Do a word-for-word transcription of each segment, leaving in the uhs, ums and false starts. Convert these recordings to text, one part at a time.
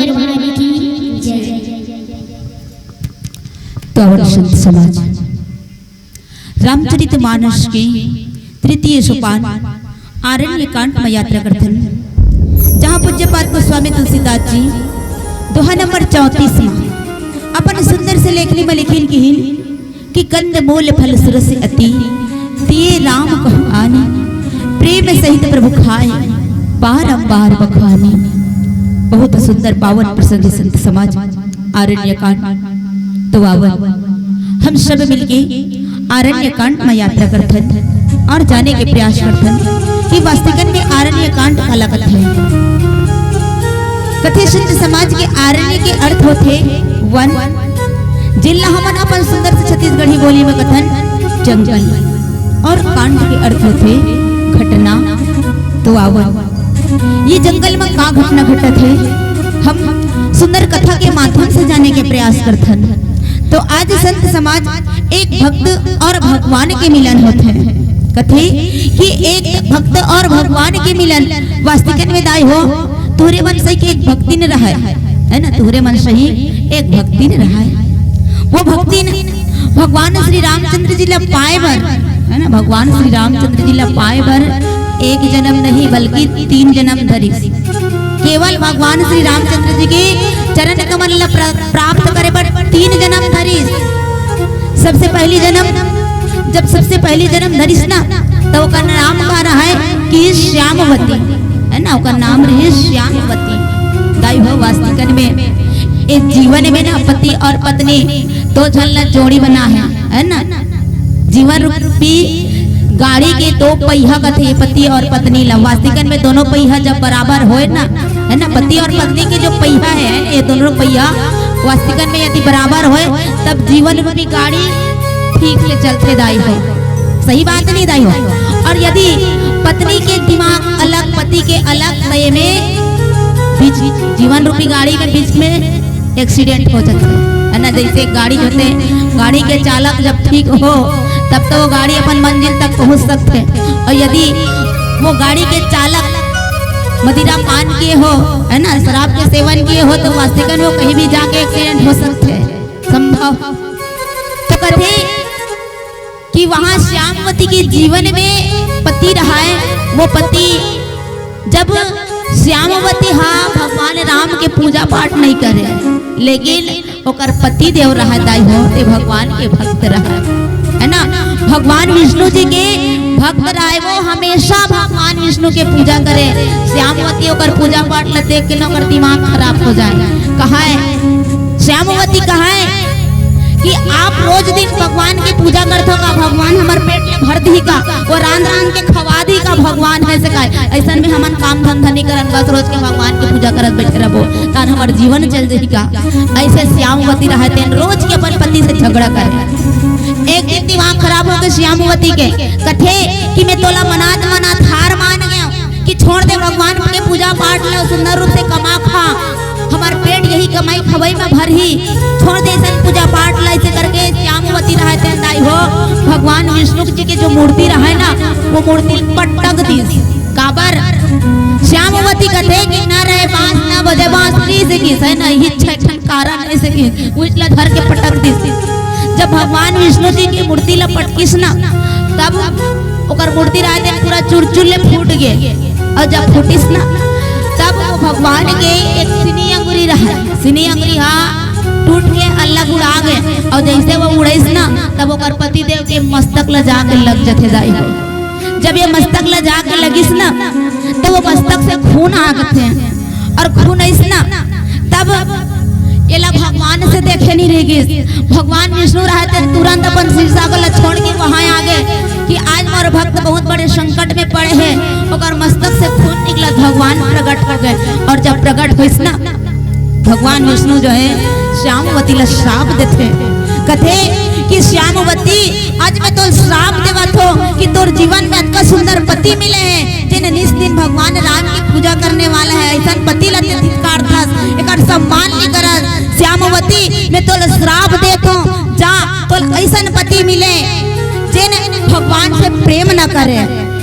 भगवान की जय। तो आवर संत समाज, रामचरित मानस के तृतीय सोपान आरण्य कांड में यात्रा करथन, जहाँ पूज्यपाद गोस्वामी तुलसीदास जी दोहा नंबर चौंतीस में अपन सुंदर से लेखनी में लिखिन किहिन कि कंद मूल फल सुरस अति, तिये राम कहु आनी, प्रेम सहित प्रभु खाए, बारंबार बखानी। बहुत सुंदर पावन प्रसंग है संत समाज, आरण्य कांड। तो आवन हम सब मिलके आरण्य कांड में यात्रा करथन और जाने के प्रयास करथन कि वास्तविकन में आरण्य कांड काला कथे। कथे संत समाज के आरण्य के अर्थ होथे वन, जिला हमन अपन सुंदर से छत्तीसगढ़ी बोली में कथन जंगल, और कांड के अर्थ होथे घटना। तो आवन ये जंगल में का घटना घटत हे, हम सुंदर कथा के माध्यम से जाने के प्रयास करथन। तो आज संत समाज एक भक्त और भगवान के मिलन होथे। कथे कि एक भक्त और भगवान के मिलन वास्तविकन में दाई हो, तुहरे मन सही के एक भक्तिन रहय, है ना, तुहरे मन सही एक भक्तिन रहय। वो भक्तिन भगवान श्री रामचंद्र जी ला पाए बर, है ना, भगवान श्री रामचंद्र जी ला पाए बर एक जन्म नहीं बल्कि तीन जन्म धरिस। केवल भगवान श्री रामचंद्र जी के चरण कमल ला प्रा-, प्राप्त करे बर तीन जन्म धरिस। सबसे पहली जन्म, जब सबसे पहली जन्म धरिस ना, तो ओकर नाम का रहा है कि श्यामवती, है ना, ओकर नाम रहे श्यामवती। दाई हो वास्तविकन में इस जीवन में ना पति और पत्नी दो झन ला जोड़ी बना है, है ना। जीवन रूपी गाड़ी के दो पहिया कथे पति और पत्नी ला। वास्तविकन में दोनों पहिया जब बराबर होए ना, है ना, पति और पत्नी के जो पहिया है, ये दोनों पहिया वास्तविकन में यदि बराबर होए, तब जीवन रूपी गाड़ी ठीक ले चलथे दाई हो। सही बात नहीं दाई हो? और यदि पत्नी के दिमाग अलग, पति के अलग, तो ये में बीच, जीवन रूपी गाड़ी में बीच में एक्सीडेंट हो जाथे, है ना। जैसे गाड़ी होथे, गाड़ी के चालक जब ठीक हो, तब तो वो गाड़ी अपन मंजिल तक पहुंच सकथे। और यदि वो गाड़ी के चालक मदिरा पान किए हो, है ना, शराब के सेवन किए हो, तो वास्तविकन वो कहीं भी जाके एक्सीडेंट हो सकथे, संभव। तो कथे कि वहाँ श्यामवती के जीवन में पति रहा है, वो पति जब श्यामवती हा भगवान राम के पूजा पाठ नहीं करे, लेकिन ओकर पति देव रहा दाई हो, ते भगवान के भक्त रहा, है ना, भगवान विष्णु जी के भक्त रहा है। वो हमेशा भगवान विष्णु के पूजा करे। श्यामवती ओकर पूजा पाठ ला देख के ना ओकर दिमाग खराब हो जाए। कहा है श्यामवती, कहा है कि आप रोज दिन भगवान के पूजा करथो का, भगवान हमर पेट में भर दी का, वो रांध रांध के खवा दी का, भगवान है से काय। ऐसन में हमन काम धंधा नहीं करन, बस रोज के भगवान के पूजा करत बैठे रहबो, तान हमर जीवन चल जाही का। ऐसे श्यामवती रहा तेन रोज के अपन पति से झगड़ा करे। एक दिन दिमाग खराब हो गए श्यामवती के, कथे कि मैं तोला मनात मनात हार मान गया कि छोड़ दे भगवान के पूजा पाठ ला, सुंदर रूप से कमा खा, हमार पेट यही कमाई खवाई में भरही, छोड़ दे सन पूजा पाठ ला। ऐसे करके श्यामवती रहा तेन दाई हो, भगवान विष्णु जी के जो मूर्ति रहा है ना, वो मूर्ति पटक दिस। काबर? श्यामवती कथे कि न रहे बांस, न बजे बांसुरी से किस, है ना, ये छह ठन कारण ऐसे कि उजला धर के पटक दिस। जब भगवान विष्णु जी की मूर्ति ला पटकिस ना, तब ओकर मूर्ति रहा तेन पूरा चुरचुर ले फूट गे। और जब फूटिस ना, तब वो भगवान के एक सिनी अंगुरी रहा, सिनी अंगुरी हा टूट के अलग उड़ा गे। और जैसे वो उड़ेस ना, तब ओकर पति देव के मस्तक ला जाके लग जथे दाई हो। जब ये मस्तक ला जाके लगिस ना, तो वो मस्तक से खून आगथे। और खून आइस ना, तब एला भगवान से देखे नहीं रह गिस। भगवान विष्णु रहा तेन तुरंत अपन शीर्षा को ला छोड़ के वहां आ गए कि आज मोर भक्त बहुत बड़े संकट में पड़े हैं। ओकर मस्तक से खून निकला, भगवान प्रकट हो गए। और जब प्रकट होइस ना, भगवान विष्णु जो है श्यामवती ला श्राप देथे, कथे कि श्यामवती, आज मैं तोल श्राप देवत हो कि तोर जीवन में अतका सुंदर पति मिले हैं, जेन निस दिन भगवान राम की पूजा करने वाला है, ऐसन पति ला ते धिक्कार थस, एकर सम्मान नहीं करस। श्यामवती, मैं तोल श्राप देत हो, जा तोल ऐसन पति मिले जेन भगवान से प्रेम न करे,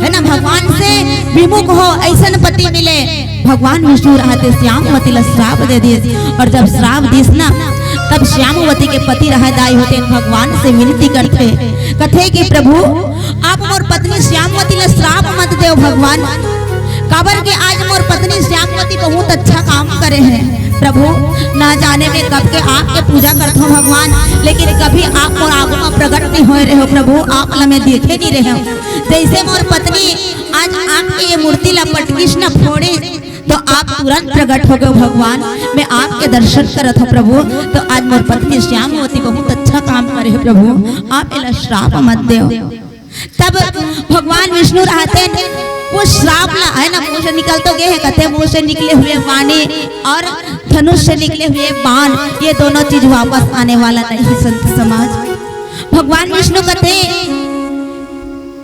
है ना, भगवान से विमुख हो, अइसन पति मिले। भगवान विष्णु रहते श्यामवती ला श्राप दे दिस, और जब श्राप दिस ना, तब श्यामवती के पति रहे दाई होते भगवान से विनती करथे, कथे कि प्रभु, आप मोर पत्नी श्यामवती ला श्राप मत देव भगवान, काबर के आज मोर पत्नी श्यामवती बहुत अच्छा काम करे हे प्रभु। ना जाने मैं कब के आपके पूजा करथों भगवान, लेकिन कभी आप मोर आगू में प्रकट नहीं होए रहे हो प्रभु, आप ला मैं देखे नहीं रहे हो। जैसे मोर पत्नी आज आपके ये मूर्ति ला पटकिस न फोड़े, तो आप तुरंत प्रकट हो गए भगवान। मैं आपके दर्शन करत हूँ प्रभु, तो आज मोर पत्नी श्यामवती बहुत अच्छा काम करे हे प्रभु, आप एला श्राप मत देव। तब भगवान विष्णु रहते वो श्राप ला, है ना, मुंह से निकल तो गए हैं, कथे मुंह से निकले हुए वाणी और धनुष से निकले हुए बाण, ये दोनों चीज वापस आने वाला नहीं है संत समाज। भगवान विष्णु कथे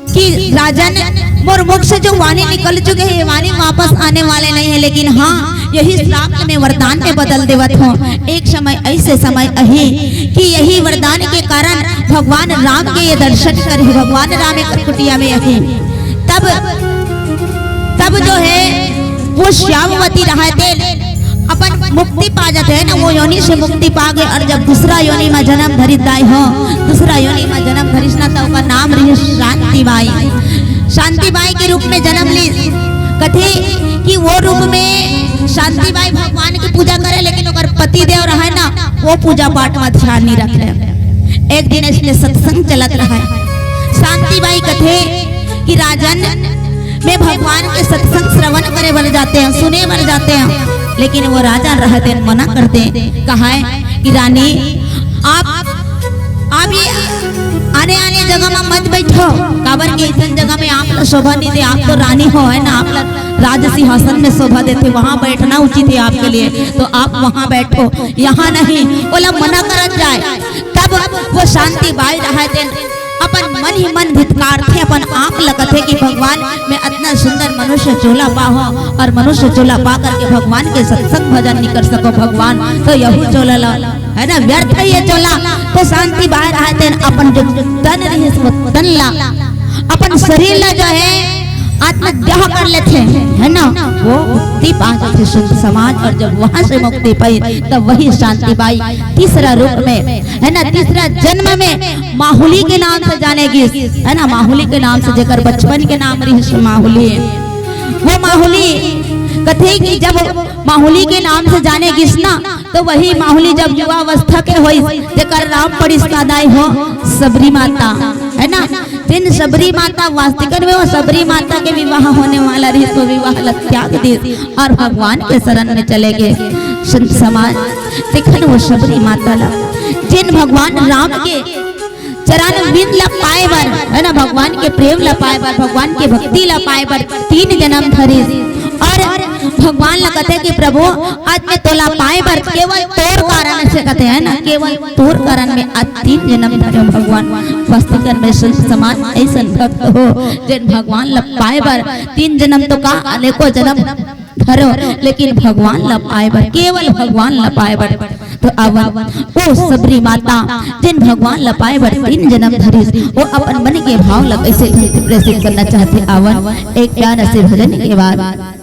कि राजन, मोर मुख से जो वाणी निकल चुके हैं, ये वाणी वापस आने वाले नहीं है, लेकिन हाँ, यही श्राप में वरदान में बदल देवत हूँ। एक समय ऐसे समय अही कि यही वरदान के कारण भगवान राम के ये दर्शन करे, भगवान राम एक कुटिया में अही। तब, तब जो है वो श्यामवती रहते अपन मुक्ति पा जाते हैं ना, वो योनि से मुक्ति पा गए। और जब दूसरा योनि में जन्म धरिस दाई हो, दूसरा योनि में जन्म धरिस ना, तो ओकर नाम रही शांति बाई। शांति बाई के रूप में जन्म ली। कथे कि वो रूप में शांति बाई भगवान की पूजा करे, लेकिन ओकर पति देव रहे ना, वो पूजा पाठ में ध्यान नहीं रखे। एक दिन इसने सत्संग चलत रहा है। शांति बाई कथे कि राजन, मैं भगवान के सत्संग श्रवण करे बर जाते हैं, सुने बर जाते हैं, लेकिन वो राजा रहते मना करते, कहा है कि रानी, आप, आप ये आने आने जगह में मत बैठो, काबर के ऐसन जगह में आप ला शोभा नहीं दे। आप तो रानी हो, है ना, आप ला राज सिंहासन में शोभा देथे, वहां बैठना उचित है आपके लिए, तो आप वहां बैठो, यहाँ नहीं। ओला मना करत जाए, तब वो शांति बाई रहते अपन मन ही मन धिक्कारथे, अपन आप ला कथे कि भगवान, मैं अतना सुंदर मनुष्य चोला पाहो और मनुष्य चोला पा करके भगवान के सत्संग भजन नहीं कर सको भगवान, तो यहू चोला ला, है ना, व्यर्थ है ये चोला। तो शांति बाई रहते अपन जो तन रहिस वो तन ला, अपन शरीर ला जो है आत्मदाह कर लेथे, है ना, वो मुक्ति पा जाथे संत समाज। और जब वहां से मुक्ति पाई, तब वही शांति बाई तीसरा रूप में, है ना, तीसरा जन्म में माहुली के नाम से जाने गिस, है ना, माहुली के नाम से, जेकर बचपन के नाम रहिस माहुली। वो माहुली कथे कि जब माहुली के नाम से जाने गिस ना, तो वही माहुली जब युवा अवस्था के होइस, जेकर नाम पड़िस का दाई हो, सबरी माता, है ना, जिन सबरी माता वास्तविकन में वो सबरी माता के विवाह होने वाला रहिस, वो विवाह ला त्याग दिस और भगवान के शरण में चले गए। संत समाज, देखन वो सबरी माता ला, जिन भगवान राम के चरण बिंद ला पाए बर, है ना, भगवान के प्रेम ला पाए बर, भगवान के भक्ति ला पाए बर तीन जन्म धरिस। और भगवान ला कथे कि प्रभु, आज मैं तोला पाए बर केवल तोर कारण से कथे, है ना, केवल तोर कारण में आज तीन जन्म धरे हो भगवान। वास्तविकन में संत समाज ऐसन भक्त हो, जेन भगवान ला पाए बर तीन जन्म तो का, अनेकों जन्म धरो, लेकिन भगवान ला पाए बर, केवल भगवान ला पाए बर। तो अब वो सबरी माता, जिन भगवान ला पाए बर तीन जन्म धरिस, वो अपन मन के भाव ला कैसे व्यक्त करना चाहथे, आवन एक गाना से भजन के बाद।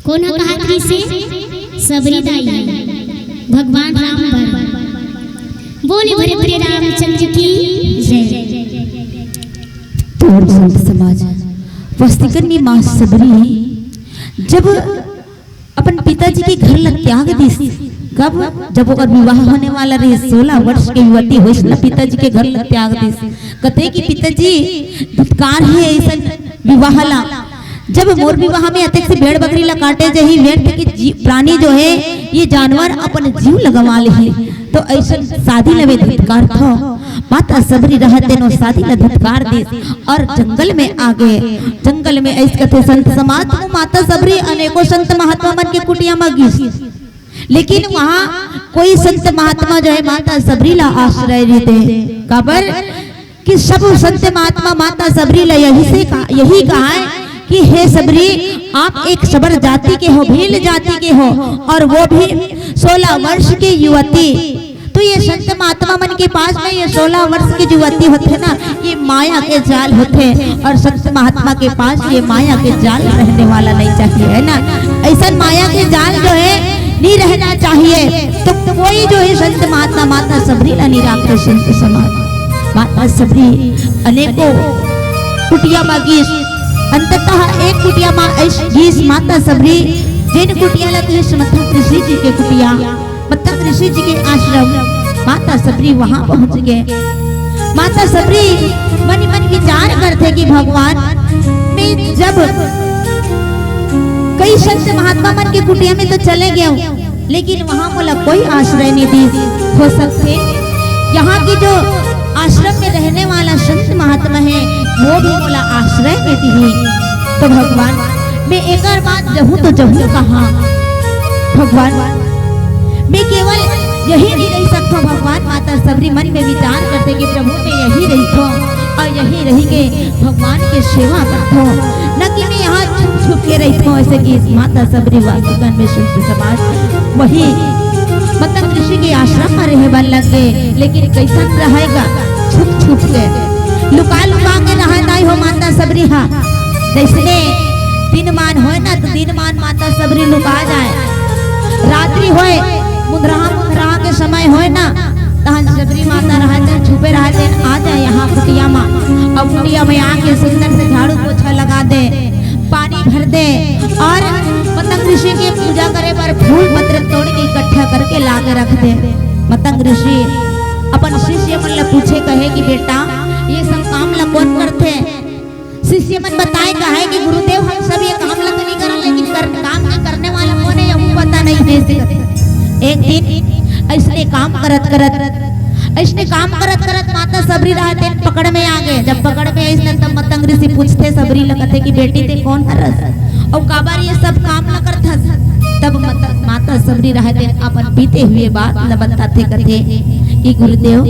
कोन ह कहात रिहिसे? सबरी दाई ह भगवान राम बर। बोले भरे भरे रामचंद्र की जय। तो और संत समाज, वास्तविकन में माँ सबरी जब अपन पिताजी के घर ला त्याग दिस, कब? जब ओकर विवाह होने वाला रहे, सोलह वर्ष के युवती होइस न, पिताजी के घर ला त्याग दिस। कथे कि पिताजी, धिक्कार हे ऐसन विवाह ला। जब मोर विवाह में अतेक से भेड़ बकरी ला काटे जाही, व्यर्थ के जी-, प्राणी जो हे, ये जानवर अपन जीव ला गंवा लेही, तो ऐसन शादी ला वे धिक्कार थो। माता सबरी रहत तेनो शादी ला धिक्कार दिस और जंगल में आ गे। जंगल में ऐस कथे संत समाज, तो माता सबरी अनेकों संत महात्मा मन के कुटिया म गिस, लेकिन वहाँ कोई संत महात्मा जो हे माता सबरी ला आश्रय नइ दे। काबर कि सब संत महात्मा माता सबरी ला यही से कहा, यही कहा है कि हे सबरी, आप एक सबर जाति के हो, भील जाति के हो, और वो भी सोलह वर्ष के युवती। तो ये संत महात्मा मन के पास में ये सोलह वर्ष के युवती होथे ना, ये माया के जाल होथे, और संत महात्मा के पास ये माया के जाल रहने वाला नहीं चाहिए, है ना? ऐसन माया के जाल जो है, नहीं रहना चाहिए। तो कोई जो है संत महात्मा माता सबरी ला नहीं राखे संत समाज। माता सबरी अनेकों कुटिया म गिस, अंततः एक कुटिया म ऐस गिस माता सबरी, जेन कुटिया ला कहिस मतंग ऋषि जी के कुटिया, मतंग ऋषि जी के आश्रम। माता सबरी वहां पहुंच गे। माता सबरी मन ही मन विचार करथे कि भगवान, मैं जब कई संत महात्मा मन के कुटिया में तो चले गेंव, लेकिन वहां मोला कोई आश्रय नहीं दिस। हो सकथे यहाँ की जो आश्रम में रहने वाला संत महात्मा है, वो भी मोला आश्रय नहीं दिही। तो भगवान, मैं एकर बाद जहूं तो जहूं कहां? भगवान, मैं केवल यही नहीं रह सकता भगवान। माता सबरी मन में विचार करथे कि प्रभु, मैं यही रहिथों और यही रही के भगवान के सेवा करथों, न कि मैं यहाँ छुप छुप के रहिथों। ऐसे कि माता सबरी वास्तविकन में संत समाज वही मतंग ऋषि के आश्रम में रहे बर लग गे, लेकिन कैसन रहेगा? छुप छुप के, लुका लुका के रहा नहीं हो माता सबरी हा। जैसने दिनमान होय ना, तो दिनमान माता सबरी लुका जाए। रात्रि होय, मुंधरहा मुंधरहा के समय होय ना, तहन सबरी माता रहते, छुपे रहते, आ जाए यहाँ कुटिया मा। अब कुटिया में आके सुंदर से झाड़ू पोछा लगा दे, पानी भर दे और मतंग ऋषि के पूजा करे बर फूल पत्र तोड़ के इकट्ठा करके ला के रख दे। मतंग ऋषि अपन शिष्य मन ला पूछे, कहे कि बेटा, ये सब काम ला कौन करथे? शिष्य मन बताए, कहे कि गुरुदेव, हम सब ये काम ला तो नहीं करन, लेकिन कर, काम के करने वाला कौन है, यहू पता नहीं है। एक दिन ऐसने काम करत करत, ऐसने काम करत करत माता सबरी राहत पकड़ में आ गे। जब पकड़ में आइस न, तब मतंग ऋषि पूछथे सबरी ला, कथे कि बेटी, ते कौन हरस अउ काबर ये सब काम ला करथस? तब मत-, माता सबरी राहत अपन बीते हुए बात ला बताथे, कथे कि गुरुदेव,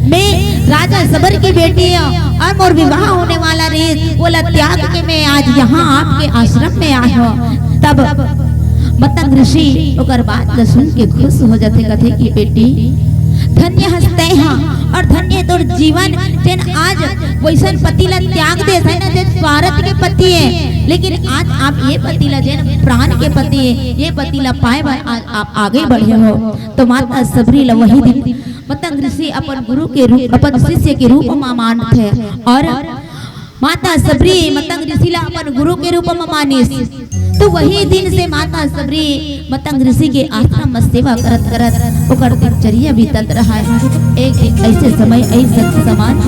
मैं राजा सबर की बेटी हूँ और मोर विवाह होने वाला रहिस, ओला त्याग के मैं आज यहाँ आपके आश्रम में आए हूँ। तब मतंग ऋषि ओकर बात ला सुन के खुश हो जाथे, कथे कि बेटी, धन्य हस तैं हा और धन्य तोर जीवन, जेन आज वैसन पति ला त्याग देस, है ना, जेन स्वार्थ के पति है, लेकिन आज आप ये पति ला, जेन प्राण के पति है, ये पति ला पाए बर आज आप आगे बढ़े हो। तो माता सबरी ला वही दिन मतंग ऋषि अपन गुरु के रूप, अपन शिष्य के रूप में मानथे और माता सबरी मतंग ऋषि ला अपन गुरु के रूप में मानिस। तो वही दिन से माता सबरी मतंग ऋषि के आश्रम में सेवा करत करत ओकर दिनचर्या बीतत रहा है। एक दिन ऐसे समय, ऐसे समान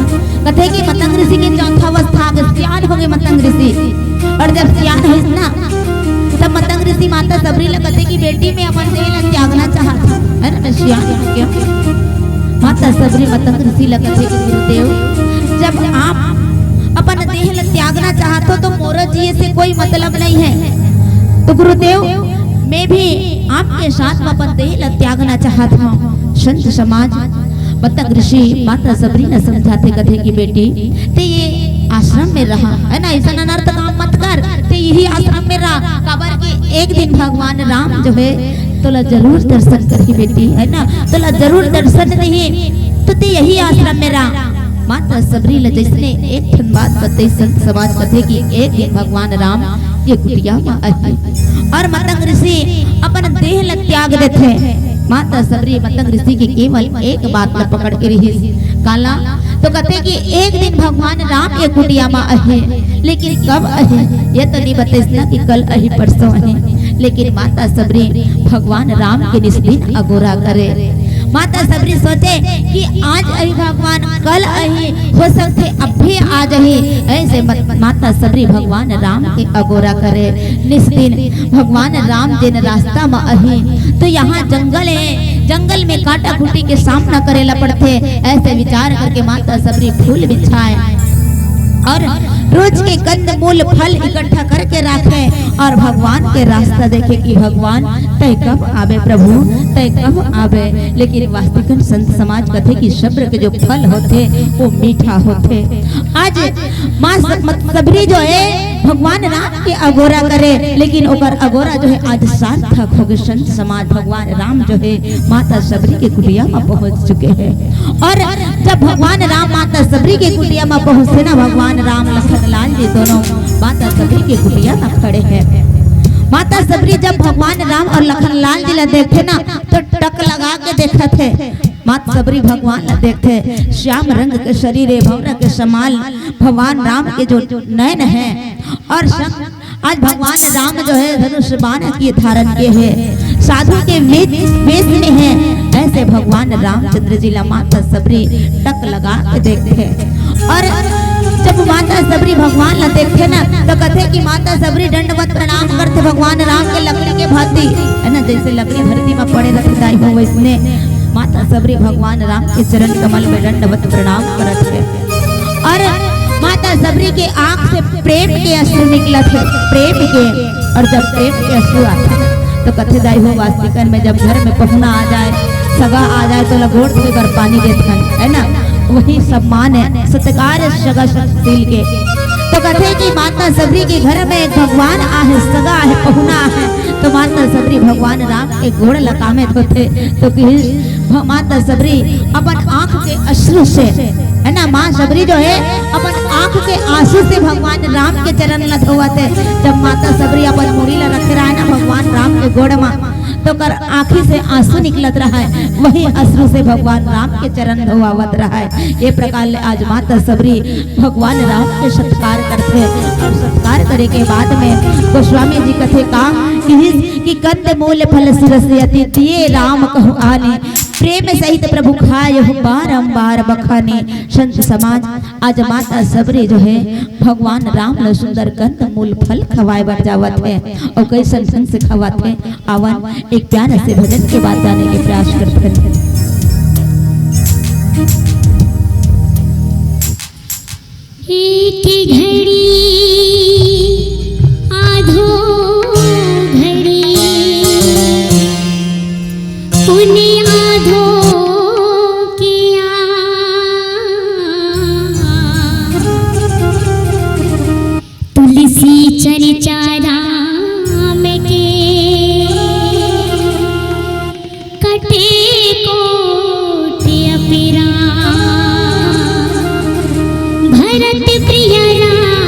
कथे कि मतंग ऋषि के चौथा अवस्था के सियान हो गे मतंग ऋषि। और जब सियान होइस ना, तब मतंग ऋषि माता सबरी ला कथे कि बेटी, मैं अपन देह ला त्यागना चाहत हूँ, है ना, मैं सियान हो गया। माता सबरी मतंग ऋषि ला कथे कि गुरुदेव, जब आप अपन देह ला त्यागना चाहत हो तो मोर जिए से कोई मतलब नहीं है। तो गुरुदेव, मैं भी आपके साथ में अपन देह ला त्यागना चाहत हूँ। संत समाज, मतंग ऋषि माता सबरी ला समझाथे, कथे कि बेटी, ते ये आश्रम में रहा, है ना, ऐसा अनर्थ काम मत कर, ते यही आश्रम में रहा। काबर कि एक दिन भगवान राम जो है तोला जरूर दर्शन करही बेटी, है ना, तोला जरूर दर्शन देही, तो ते यही आश्रम में रहा। माता सबरी ल जइसने एक ठन बात बतइस, संत समाज कथे कि एक दिन भगवान राम के कुटिया म आही और मतंग ऋषि अपन देह ल त्याग देथे। माता सबरी मतंग ऋषि के केवल एक बात ल पकड़ के रिहिस। काला? तो कथे कि एक दिन भगवान राम के कुटिया म आही, लेकिन कब आही, ये तो नइ बतइस ना कि कल आही, परसों आही। लेकिन माता सबरी भगवान राम के निस दिन अगोरा करे। माता सबरी सोचे कि आज आही भगवान, कल आही, हो सकथे अभी आ जाही। ऐसे मत-, माता सबरी भगवान राम के अगोरा करे। निस दिन भगवान राम जेन रास्ता म आही, तो यहाँ जंगल हे, जंगल में काटा खूटी के सामना करे ला पड़थे। ऐसे विचार करके माता सबरी फूल बिछाए और रोज के कंद मूल फल इकट्ठा करके राखे और भगवान के रास्ता देखे कि भगवान, तय कब आबे प्रभु, तय कब आबे। लेकिन वास्तिकन संत समाज कथे कि सब्र के जो फल होथे, वो मीठा होथे। आज माँ स-, मत-, सबरी जो हे भगवान राम के अगोरा करे, लेकिन ओकर अगोरा जो हे आज सार्थक होगे। संत समाज, भगवान राम जो हे माता सबरी के कुटिया म पहुंच चुके हे। और जब भगवान राम माता सबरी के कुटिया म पहुंचथे ना, भगवान राम लखन लाल जी दोनों माता सबरी के कुटिया म खड़े हे। माता सबरी जब भगवान राम और लखन लाल जी ला देखथे ना, तो टक लगा के देखत हे। माता सबरी भगवान ला देखथे, श्याम रंग के शरीर हे, भंवर के समान भगवान राम के जो नैन हे, और संग आज भगवान राम जो हे धनुष बाण के धारण किए हे, साधु के वेश, वेश में हे। ऐसे भगवान रामचंद्र जी ला माता सबरी टक लगा के देखथे। और जब माता सबरी भगवान ला देखथे ना, तो कथे कि माता सबरी दंडवत प्रणाम करथे भगवान राम के लकड़ी के भांति, हे ना, जइसे लकड़ी धरती म पड़े रथे दाई हो, वइसने माता सबरी भगवान राम के चरण कमल में दंडवत प्रणाम करत हे। और माता सबरी के आंख से प्रेम के अश्रु निकलत हे, प्रेम के। और जब प्रेम के अश्रु आथे, तो कथे दाई हो, वास्तिकन में जब घर में पहुना आ जाए, सगा आ जाए, तो ओला गोड़ धोए बर पानी देथन, हे ना, वही सम्मान हे, सत्कार हे सगा सुशील के। तो कथे कि माता सबरी के घर में एक भगवान आहे, सगा आहे, पहुना आहे, तो माता सबरी भगवान राम के गोड़ ला कामे धोथे। तो कि भ-, माता सबरी अपन आंख के अश्रु से, हे ना, माँ सबरी जो हे अपन आंख के आंसू से भगवान राम के चरण ला धोवत हे। जब माता सबरी अपन मुड़ी ला रखे रहे ना भगवान राम के गोड़ मा, तो ओकर आंखी से आंसू निकलत रहे, वही अश्रु से भगवान राम के चरण धोवावत रहे। ये प्रकार ले आज माता सबरी भगवान राम के सत्कार करथे और सत्कार करे के बाद में गोस्वामी जी कथे का कि, कि कंद मूल फल शिरस यति दिए राम कहु आनी, प्रेम सहित प्रभु खायहु बारंबार बखानी। संत समाज, आज माता सबरी जो हे भगवान राम ल सुंदर कंद मूल फल खवाए बर जावत हे। अउ कइसन ढंग से खवात हे, आवन एक प्यारा से भजन के बाद जाने के प्रयास करथन। एक घड़ी आधो घड़ी उन आधो किया तुलसी चर्चा राम के कटे कोट अपिराम। भरत प्रिय राम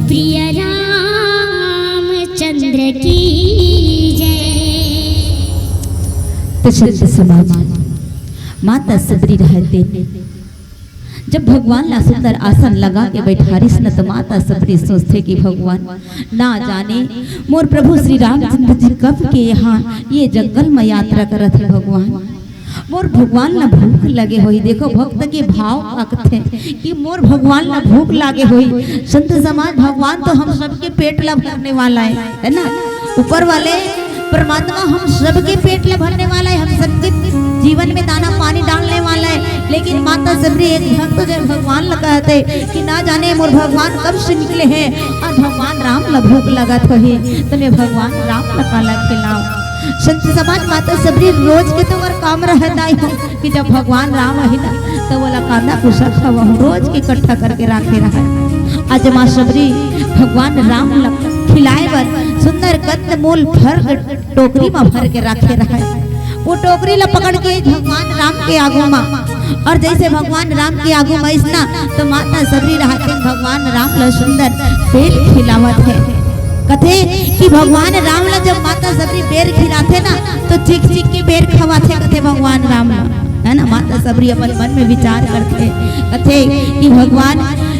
प्रिय रामचंद्र की जय। तो संत समाज, माता सबरी रहते जब भगवान ला सुंदर आसन लगा के बैठारिस न, तो माता सबरी सोचथे कि भगवान, ना जाने मोर प्रभु श्री रामचंद्र जी कब के यहाँ ये जंगल में यात्रा करत हे भगवान। मोर भगवान ला भूख लगे होही। देखो भक्त के भाव का कथे कि मोर भगवान ला भूख लागे होही। संत समाज, भगवान तो हम सबके पेट ला भरने वाला है, है ना? ऊपर वाले परमात्मा हम सबके पेट ला भरने वाला है, हम सबके जीवन में दाना पानी डालने वाला है। लेकिन माता सबरी एक भक्त जो भगवान ला कहथे कि ना जाने मोर भगवान कब से निकले हैं और भगवान राम ला भूख लगत होही, तो मैं भगवान राम ला काला खिलाऊं। संत समाज, माता सबरी रोज के तो ओकर काम रहत आय हो कि जब भगवान राम आही ना, तो ओला कांदा कुसा खवाहूं, रोज के इकट्ठा करके राखे रहय। आज माँ सबरी भगवान राम ला खिलाए बर सुंदर कंद मूल फल टोकरी म भर के राखे रहय। वो टोकरी ला पकड़ के भगवान राम के आगू म, और जैसे भगवान राम के आगू म अइस ना, तो माता सबरी रहते भगवान राम ला सुंदर बेर खिलावत हे। कथे कि भगवान राम ला जब माता सबरी बेर खिलाथे ना, तो चीख चीख के बेर खवाथे, कथे भगवान राम ला, है ना? माता सबरी अपन मन में विचार करथे, कथे कि भगवान,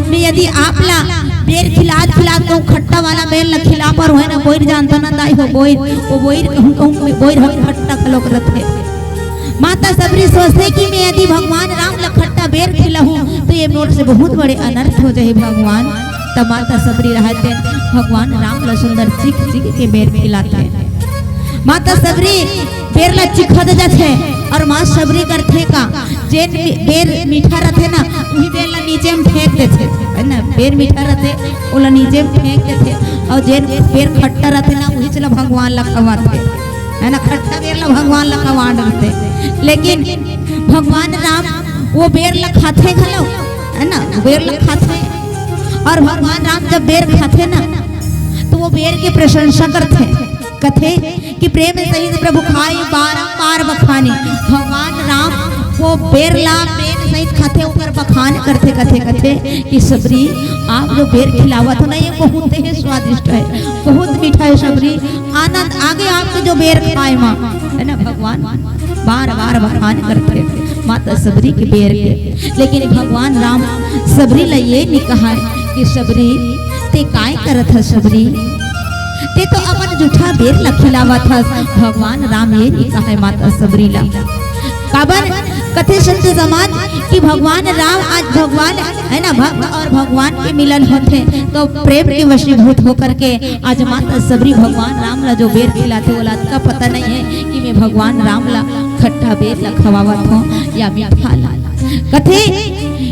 मैं यदि आप ला बेर खिलात खिलात कहूँ खट्टा वाला बेर ला खिला पर होय ना, बोइर जानता ना दाई हो, बोइर, वो बोइर कहूँ कहूँ बोइर हम खट्टा खलोक रथे। माता सबरी सोचथे कि मैं यदि भगवान राम ला खट्टा बेर खिलाहूँ, तो ये मोर से बहुत बड़े अनर्थ हो जाही भगवान। तब माता सबरी रहते भगवान राम ला सुंदर चीख चीख के बेर खिलाथे। माता सबरी बेर ला चिखत जाथे और माँ सबरी करथे का, जेन बेर मीठा रथे ना, उही बेर ला नीचे में फेंक देथे, है ना? बेर मीठा रथे, ओला नीचे में फेंक देथे, और जेन बेर खट्टा रथे ना, उही चला भगवान ला खवाथे, है ना? खट्टा बेर ला भगवान ला खवा देथे। लेकिन भगवान राम वो बेर ला खाथे घलो, है ना? बेर ला खाथे, और भगवान राम जब बेर खाथे ना, तो वो बेर के प्रशंसा करथे, कथे कि प्रेम सहित प्रभु खाई बारंबार बखानी। भगवान राम वो बेर ला प्रेम सहित खाथे, ओकर बखान करथे, कथे, कथे कि सबरी, आप जो बेर खिलावत हो ना, ये बहुत ही स्वादिष्ट है, बहुत मीठा है सबरी, आनंद आगे आपके जो बेर खाए माँ, है ना? भगवान बार बार बखान करथे माता सबरी के बेर के। लेकिन भगवान राम सबरी ला ये नी कहा कि सबरी, ते काय करत ह सबरी? ते तो अपन जूठा बेर ला खिलावत हस। भगवान राम ये नी कहे माता सबरी ला। काबर कथे संत समाज कि भगवान राम आज भगवान, है ना, भक्त और भगवान के मिलन होथे, तो प्रेम के वशीभूत होकर के आज माता सबरी भगवान राम ला जो बेर खिलाथे, ओला अतका पता नहीं है कि मैं भगवान राम ला खट्टा बेर ला खवावत हूँ या मीठा ला। कथे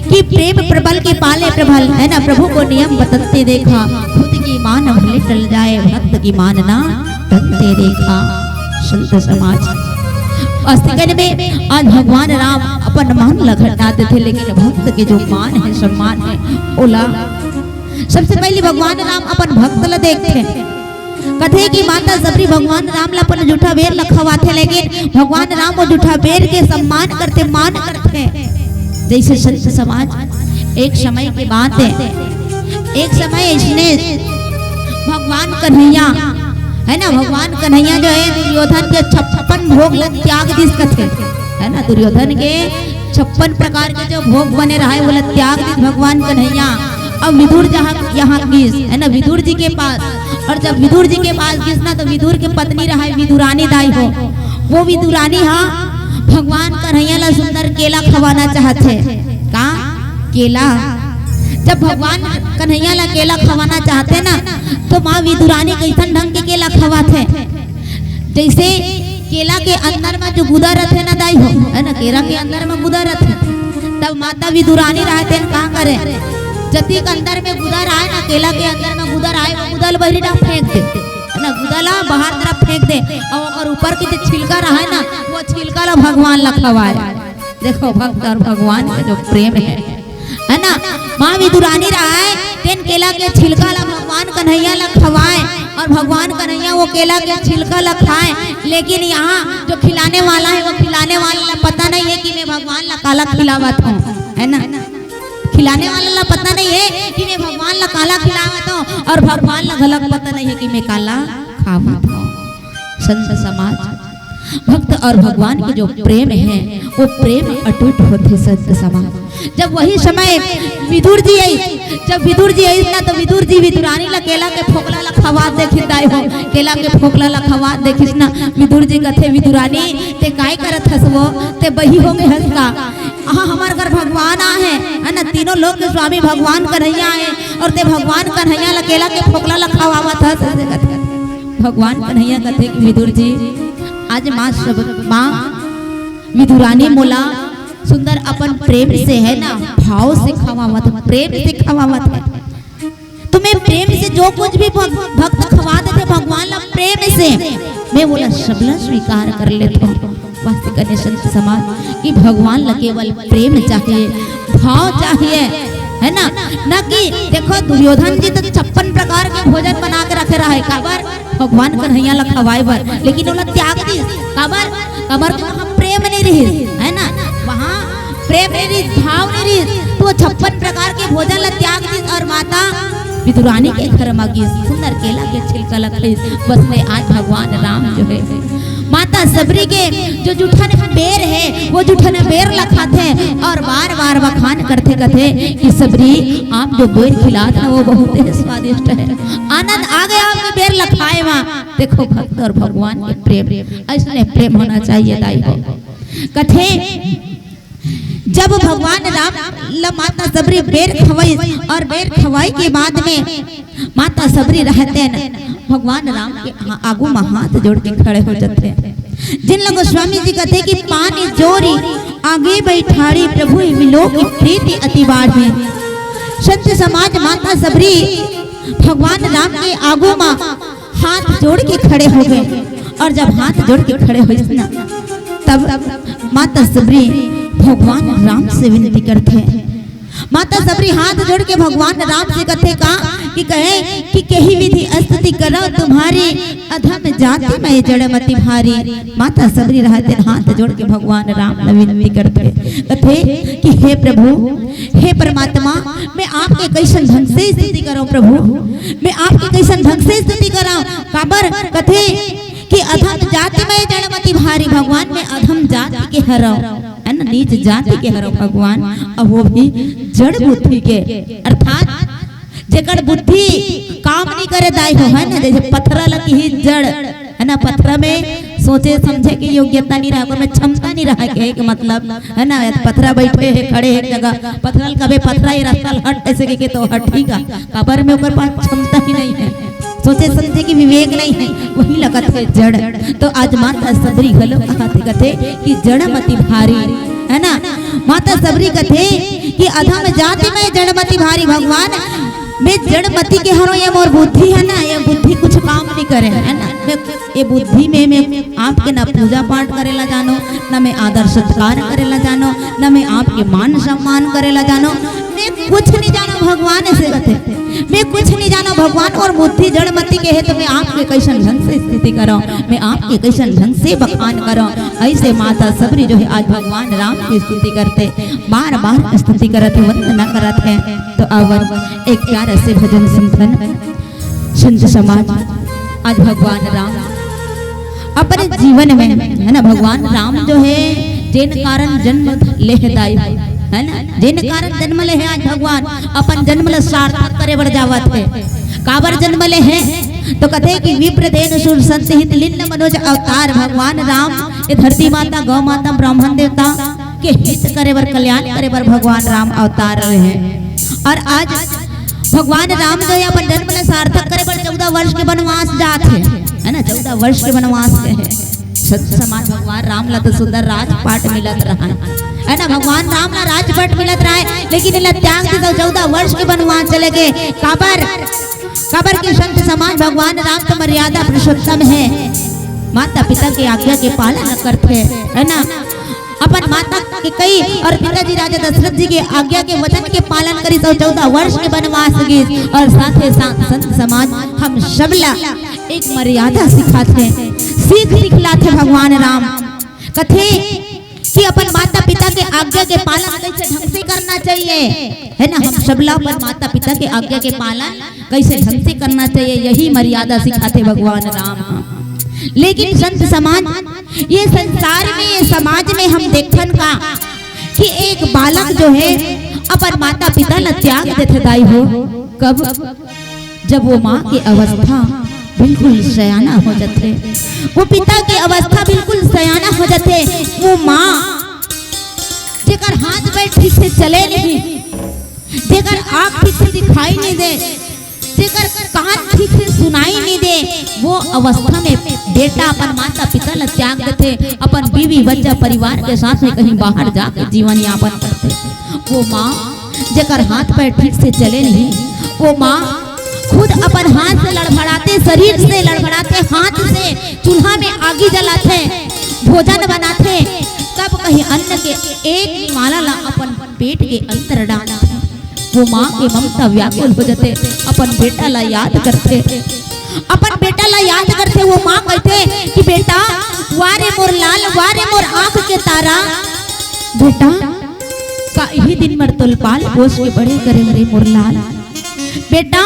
कि प्रेम प्रबल के पाले प्रबल, है ना, प्रभु को नियम बतलते देखा, खुद की मान भले टल जाए, भक्त की मान ना टलते देखा। संत समाज, अस्तिकन में आज भगवान राम अपन मान ला घटा देथे, लेकिन भक्त के जो मान है, सम्मान है, ओला सबसे पहले भगवान राम अपन भक्त ला देखथे। कथे कि माता सबरी भगवान राम ला अपन जूठा बेर ला खवाथे, लेकिन भगवान राम वो जूठा बेर के सम्मान करथे, मान करथे। जैसे संत समाज, एक समय के बात है, एक समय इसने भगवान कन्हैया, है ना, भगवान कन्हैया जो है दुर्योधन के छप्पन भोग ला त्याग दिस कथे, है ना, दुर्योधन के छप्पन प्रकार के जो भोग बने रहे, वो ला त्याग दिस भगवान कन्हैया। अब विदुर जहाँ यहाँ गिस, है ना, विदुर जी के पास। और जब विदुर जी के पास गिस ना, तो विदुर के पत्नी रहे विदुरानी दाई हो, वो विदुरानी हा भगवान कन्हैया ला सुंदर केला खवाना चाहथे। का? केला। जब भगवान कन्हैया ला केला खवाना चाहथे ना, तो माँ विदुरानी कैसन ढंग के केला खवाथे? जैसे केला के अंदर में जो गुदा रथे ना दाई हो, है ना, केला के अंदर में गुदा रथे, तब माता विदुरानी रहे तेन का करे, जतिक अंदर में गुदा रहे ना, केला के अंदर में गुदा रहे, वो गुदा ला बहरी ना फेंक दे, है ना, गुदा ला बाहर तरफ फेंक दे, और ओकर ऊपर के जो छिलका रहे ना, वो छिलका ला भगवान ला खवाए। देखो, भक्त और भगवान का जो प्रेम है, है ना? माँ विदुरानी रहाय, तेन केला के छिलका ला भगवान कन्हैया ला खवाए, और भगवान कन्हैया वो केला के छिलका ला खाए। लेकिन यहाँ जो खिलाने वाला है, वो खिलाने वाला ला पता नहीं है कि मैं भगवान ला काला खिलावत हूँ, है ना? खिलाने वाला ला पता नहीं है कि मैं भगवान ला काला खिलावत हूँ, और भगवान ला घलक पता नहीं है कि मैं काला खावत हूँ। संत समाज, भक्त और भगवान के जो प्रेम है, वो प्रेम अटूट होथे संत समाज। जब वही समय विदुर जी आई, जब विदुर जी आई ना, तो विदुर जी विदुरानी ला केला के फोकला ला खवात देखिस दाई हो, केला के फोकला ला खवात देखिस ना। विदुर जी कथे, "विदुरानी, ते काय करत हस वो? ते बही हो गे हस का? हाँ, हमर घर भगवान आ है, है ना, तीनों लोक के स्वामी भगवान कन्हैया है, और ते भगवान कन्हैया ला केला के फोकला ला खवावत हस?" ऐसे कथे। भगवान कन्हैया कथे कि विदुर जी, आज माँ सब, माँ विदुरानी मोला सुंदर अपन प्रेम से, है ना, भाव से खवावत, प्रेम से खवावत है। तो मैं प्रेम से जो कुछ भी भग-, भक्त खवा देथे भगवान ला प्रेम से, मैं वोला सबला स्वीकार कर लेथों। वास्तविक कने संत समाज कि भगवान ला केवल प्रेम चाहिए, भाव चाहिए, है ना? ना कि देखो, दुर्योधन जी तो छप्पन प्रकार के भोजन बना के रखे रहे, काबर? भगवान कन्हैया ला खवाए बर, लेकिन ओला त्याग दिस। काबर? काबर के वहाँ प्रेम नहीं रहिस, है ना? वहाँ प्रेम नहीं रहिस, भाव नहीं रहिस, तो वो छप्पन प्रकार के भोजन ला त्याग दिस और माता विदुरानी के घर म गिस। सुंदर केला के छिलका ला खइस। बस में आज भगवान राम जो है, माता सबरी के जो जुठन बेर है, वो जुठन बेर ला खाथे और बार बार बखान करथे, कथे कि सबरी, आप जो बेर खिलात है, वो बहुत ही स्वादिष्ट है। आनंद आ गया आपके बेर ला खाए मा। देखो, भक्त और भगवान के प्रेम, ऐसने प्रेम होना चाहिए दाई हो। कथे, जब भगवान राम ला माता सबरी बेर खवाई और बेर खवाई के बाद में माता सबरी रहतेन, भगवान राम के हा-, आगू में हाथ जोड़ के खड़े हो जाते हैं। जिन लोग गोस्वामी जी कहते कि पानी जोरी आगे बैठाड़ी, प्रभु मिलो की प्रीति अति बाढ़ी। संत समाज, माता सबरी भगवान राम के आगू में हाथ जोड़ के खड़े हो गए। और जब हाथ जोड़ के खड़े होइस ना, तब माता सबरी भगवान राम से विनती करथे। माता सबरी हाथ जोड़ के भगवान राम से कथे का कि कहे कि केहि विधि स्तुति करौं तुम्हारी, अधम जाति मैं जड़मति भारी। माता सबरी रहतेन हाथ जोड़ के भगवान राम ला विनती करथे, कथे कि हे प्रभु, हे परमात्मा, मैं आपके कैसन ढंग से स्तुति करौं प्रभु, मैं आपके कैसन ढंग से स्तुति करौं? काबर? कथे कि अधम जाति मैं जड़मति भारी, भगवान मैं अधम जाति के हरौं, है ना, नीच जाति के हरौं भगवान, और वो भी जड़ बुद्धि के, अर्थात जेकर बुद्धि काम नहीं करे दाई हो, है ना, जैसे पथरा लगी ही जड़, है ना, पथरा में सोचे समझे के योग्यता नहीं रहा, ओकर में क्षमता नहीं रहा, कहे के मतलब, है ना, पथरा बैठे है, खड़े है एक जगह, पथरा ल कबे पथरा, ये रास्ता ल हट, ऐसे कह के तो हट ही गा, काबर में ओकर पास क्षमता ही नहीं है, सोचे समझे की विवेक नहीं है, वही लगत है जड़। तो आज माता सबरी घलो कहाथे, कथे कि जड़मति भारी, है ना, माता सबरी कथे कि अधम जाति मैं जड़मति भारी, भगवान मैं जड़मति के हरौं, ये मोर बुद्धि है ना, ये बुद्धि कुछ काम नहीं करे, है ना। मैं, ये बुद्धि में मैं आपके ना पूजा पाठ करे ला जानो, ना मैं आदर सत्कार करे ला जानो, ना मैं आपके मान सम्मान करे ला जानो, मैं कुछ नहीं जानो भगवान, ऐसे कथे, मैं कुछ नहीं जानो भगवान, और बुद्धि जड़मति के है, तो मैं आपके कैसन ढंग से स्तुति करौं, मैं आपके कैसन ढंग से बखान करौं। ऐसे माता सबरी जो है आज भगवान राम की स्तुति करथे, बार बार स्तुति करत है, वंदना करत है। तो आवन एक प्यारा से भजन सुनथन। संत समाज, आज भगवान राम अपने जीवन में, है ना, भगवान राम जो है जेन कारण जन्म लेहे दाई हो, है ना, जेन कारण जन्म लेहे आज भगवान अपन जन्म ला सार्थक करे बर जावत है। काबर जन्म लेहे? तो कथे कि विप्र देन सुर संत हित लीन मनोज अवतार। भगवान राम ये धरती माता, गौ माता, ब्राह्मण देवता के हित करे बर, कल्याण करे बर भगवान राम अवतार रहे। और आज भगवान राम जो है अपन जन्म ला सार्थक करे बर चौदह वर्ष के वनवास जात है, है ना, चौदह वर्ष के वनवास के है। संत समाज, भगवान राम ला तो सुंदर राजपाट मिलत रहा है, है ना, भगवान राम ला राजपाट मिलत रहा है, लेकिन इला त्याग दिस तो चौदह वर्ष के वनवास चले गए। काबर? काबर के संत समाज, भगवान राम तो मर्यादा पुरुषोत्तम है, माता पिता के आज्ञा के पालन करथे, है ना। अपन माता कैकेयी और पिताजी राजा दशरथ जी के आज्ञा के वचन के पालन करिस और चौदह वर्ष के वनवास गिस। और साथे साथ संत समाज, हम सबला एक मर्यादा सिखाथे, सीख सिखलाथे भगवान राम। कथे कि अपन माता पिता के आज्ञा आज्ञा के पालन कैसे ढंग से करना चाहिए, है ना? हम सबला अपन माता पिता के आज्ञा के पालन कैसे ढंग से करना चाहिए, यही मर्यादा सिखाथे भगवान राम ह। लेकिन संत समाज, ये संसार में, ये समाज में हम देखथन का कि एक बालक जो है अपन माता पिता ला त्याग देथे दाई हो। कब? जब वो माँ के अवस्था बिल्कुल सयाना हो जाथे, वो पिता के अवस्था बिल्कुल सयाना हो जाथे, वो माँ जेकर हाथ पैर ठीक से चले नहीं, जेकर आँख ठीक से दिखाई नहीं दे, जेकर कान ठीक से सुनाई नहीं दे, वो अवस्था में बेटा अपन माता पिता ला त्याग देथे, अपन बीवी बच्चा परिवार के साथ में कहीं बाहर जाके जीवन यापन करथे। वो माँ जेकर हाथ पैर ठीक से चले नहीं, वो माँ खुद अपन हाथ से लड़बड़ाथे, शरीर से लड़बड़ाथे, हाथ से चूल्हा में आगी जलाथे, भोजन बनाथे, तब कहीं अन्न के एक निवाला ला अपन पेट के अंदर डालथे। वो माँ के ममता व्याकुल हो जाथे, अपन बेटा ला याद करथे, अपन बेटा ला याद करथे। वो माँ कहिथे कि बेटा, वा रे मोर लाल, वा रे मोर आँख के तारा, बेटा, का इही दिन मर तोल पाल पोस के बड़े करे रे मोर लाल। बेटा,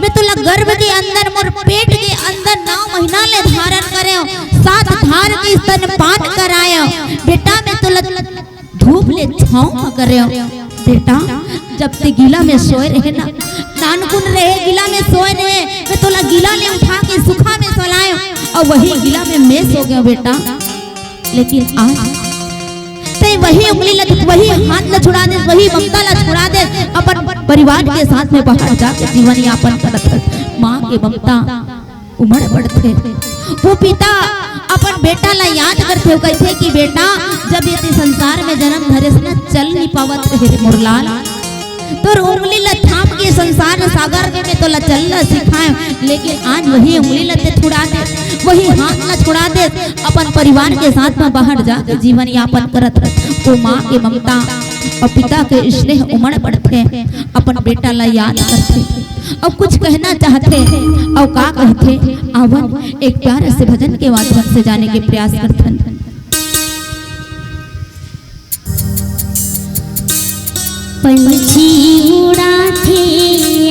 मैं तोला गर्भ के अंदर, मोर पेट के अंदर नौ महीना ले धारण करेंव, सात धार के स्तनपान कराएंव। बेटा, मैं तोला धूप ले छाँव म करेंव। बेटा, जब ते गीला में सोए रहे ना, नानकुन रहे, गीला में सोए रहे, मैं तोला गीला ले उठा के सुखा में सोलाएंव, अउ वही गीला में मैं सो गेंव बेटा। लेकिन आज ते वही उंगली ला, वही हाथ ला छुड़ा देस, वही ममता ला छुड़ा देस, अपन परिवार के साथ में बाहर जाके जीवन यापन करत हस। माँ के ममता उमड़ पड़थे। वो पिता अपन बेटा ला याद करथे, वो कहिथे कि बेटा, जब ये ते संसार में जन्म धरेस ना, चल नहीं पावत रहे रे मोर लाल। तोर उंगली ला थाम के संसार सागर में मैं तोला चलना सिखाएंव, लेकिन आज वही उंगली ला ते छुड़ा दे, वही हाथ ला छुड़ा दे, अपन परिवार के साथ में बाहर जाके जीवन यापन करत रहे। वो माँ के ममता अउ पिता के स्नेह उमड़ पड़थे, अपन बेटा ला याद करथे, अउ कुछ कहना चाहथे, अउ का कहथे, आवन एक प्यारे से भजन के माध्यम से जाने के प्रयास करथन। पंछी उड़ाथे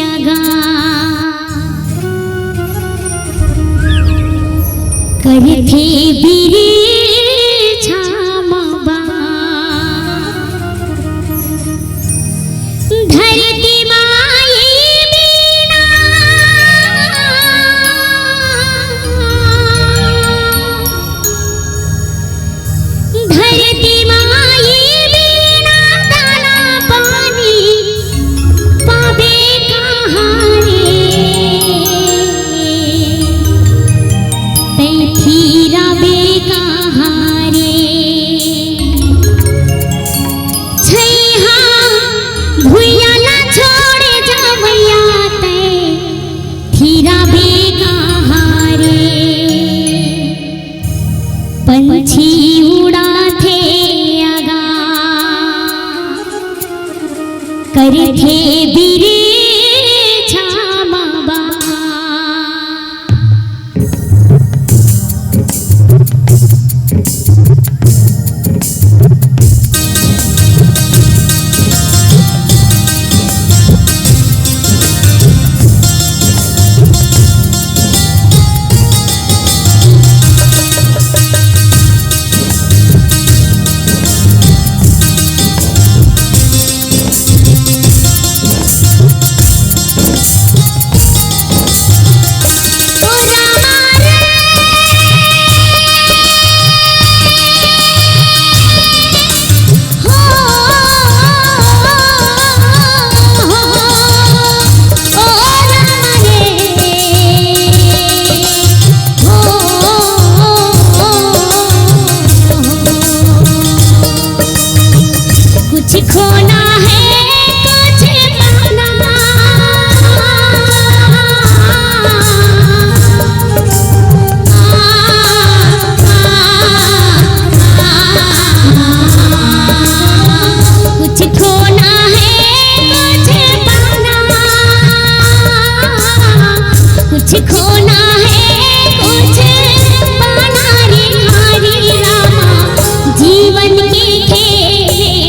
आगा, करथे बिरिछा म बास। धरती माई बिना, धरती माई बिना दाना पानी पाबे कहाँ रे? तैं थिराबे कहाँ रे? छैहा भुइयां ला छोड़े जवइया तैं थिराबे कहाँ रे? पंछी उड़ाथे आगा, करथे बिरिछा म बास। कुछ खोना है, कुछ पाना। कुछ खोना है, कुछ पाना। कुछ खोना है, कुछ पाना रे हरे रामा, जीवन के खेले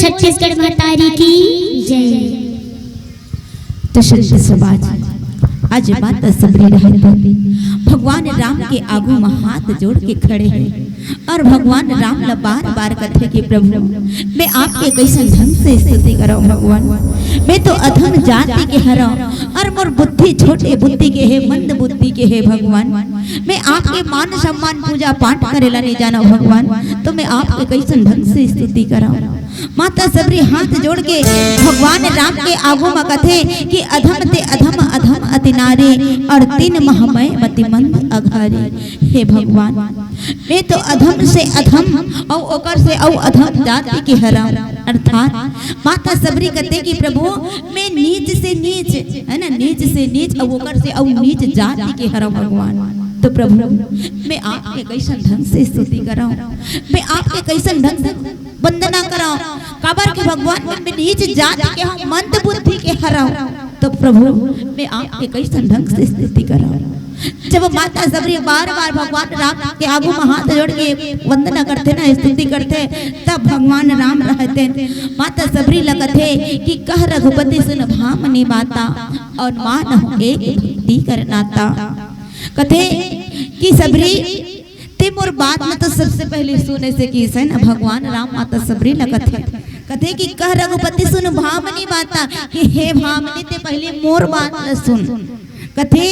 छत्तीसगढ़ महतारी की जय। तो संत समाज, आज माता सबरी रहते भगवान राम के आगू में हाथ जोड़ के खड़े हैं और भगवान राम ला बार बार कथे कि प्रभु, मैं आपके कैसन ढंग से स्तुति करव भगवान, मैं तो अधम जाति के हरव और मोर बुद्धि छोटे बुद्धि के हे, मंद बुद्धि के हे भगवान, मैं आपके मान सम्मान पूजा पाठ करे ला नहीं जानव भगवान, तो मैं आपके कैसन ढंग से स्तुति करव। माता सबरी हाथ जोड़ के भगवान राम के आगू म कथे कि अधम ते अधम अधम अति नारी और तीन मह मय मति मंद अघारी। हे भगवान, मैं तो अधम से अधम अउ ओकर से अउ अधम जाति के हरव। अर्थात माता सबरी कथे कि प्रभु, मैं नीच से नीच, है ना, नीच से नीच अउ ओकर से अउ नीच जाति के हरव भगवान। तो प्रभु, मैं आपके कैसन ढंग से स्तुति करव, मैं आपके कैसन ढंग से वंदना करव, काबर के भगवान मैं नीच जाति के हव, मंद बुद्धि के हरव। तो प्रभु, मैं आपके कैसन ढंग से स्तुति करव। जब माता सबरी बार बार भगवान राम के आगू में हाथ जोड़ के वंदना करथे ना, स्तुति करथे, तब भगवान राम रहते माता सबरी ला कथे कि कह रघुपति सुन भामनी बाता और मानहु एक भक्ति कर नाता। कथे कि सबरी, ते मोर बात में तो सबसे पहले सुने से कि से ना भगवान राम माता सबरी ला कथे, कथे कि कह रघुपति सुन भामनी बाता, कि हे भामनी, ते पहले मोर बात ला सुन। कथे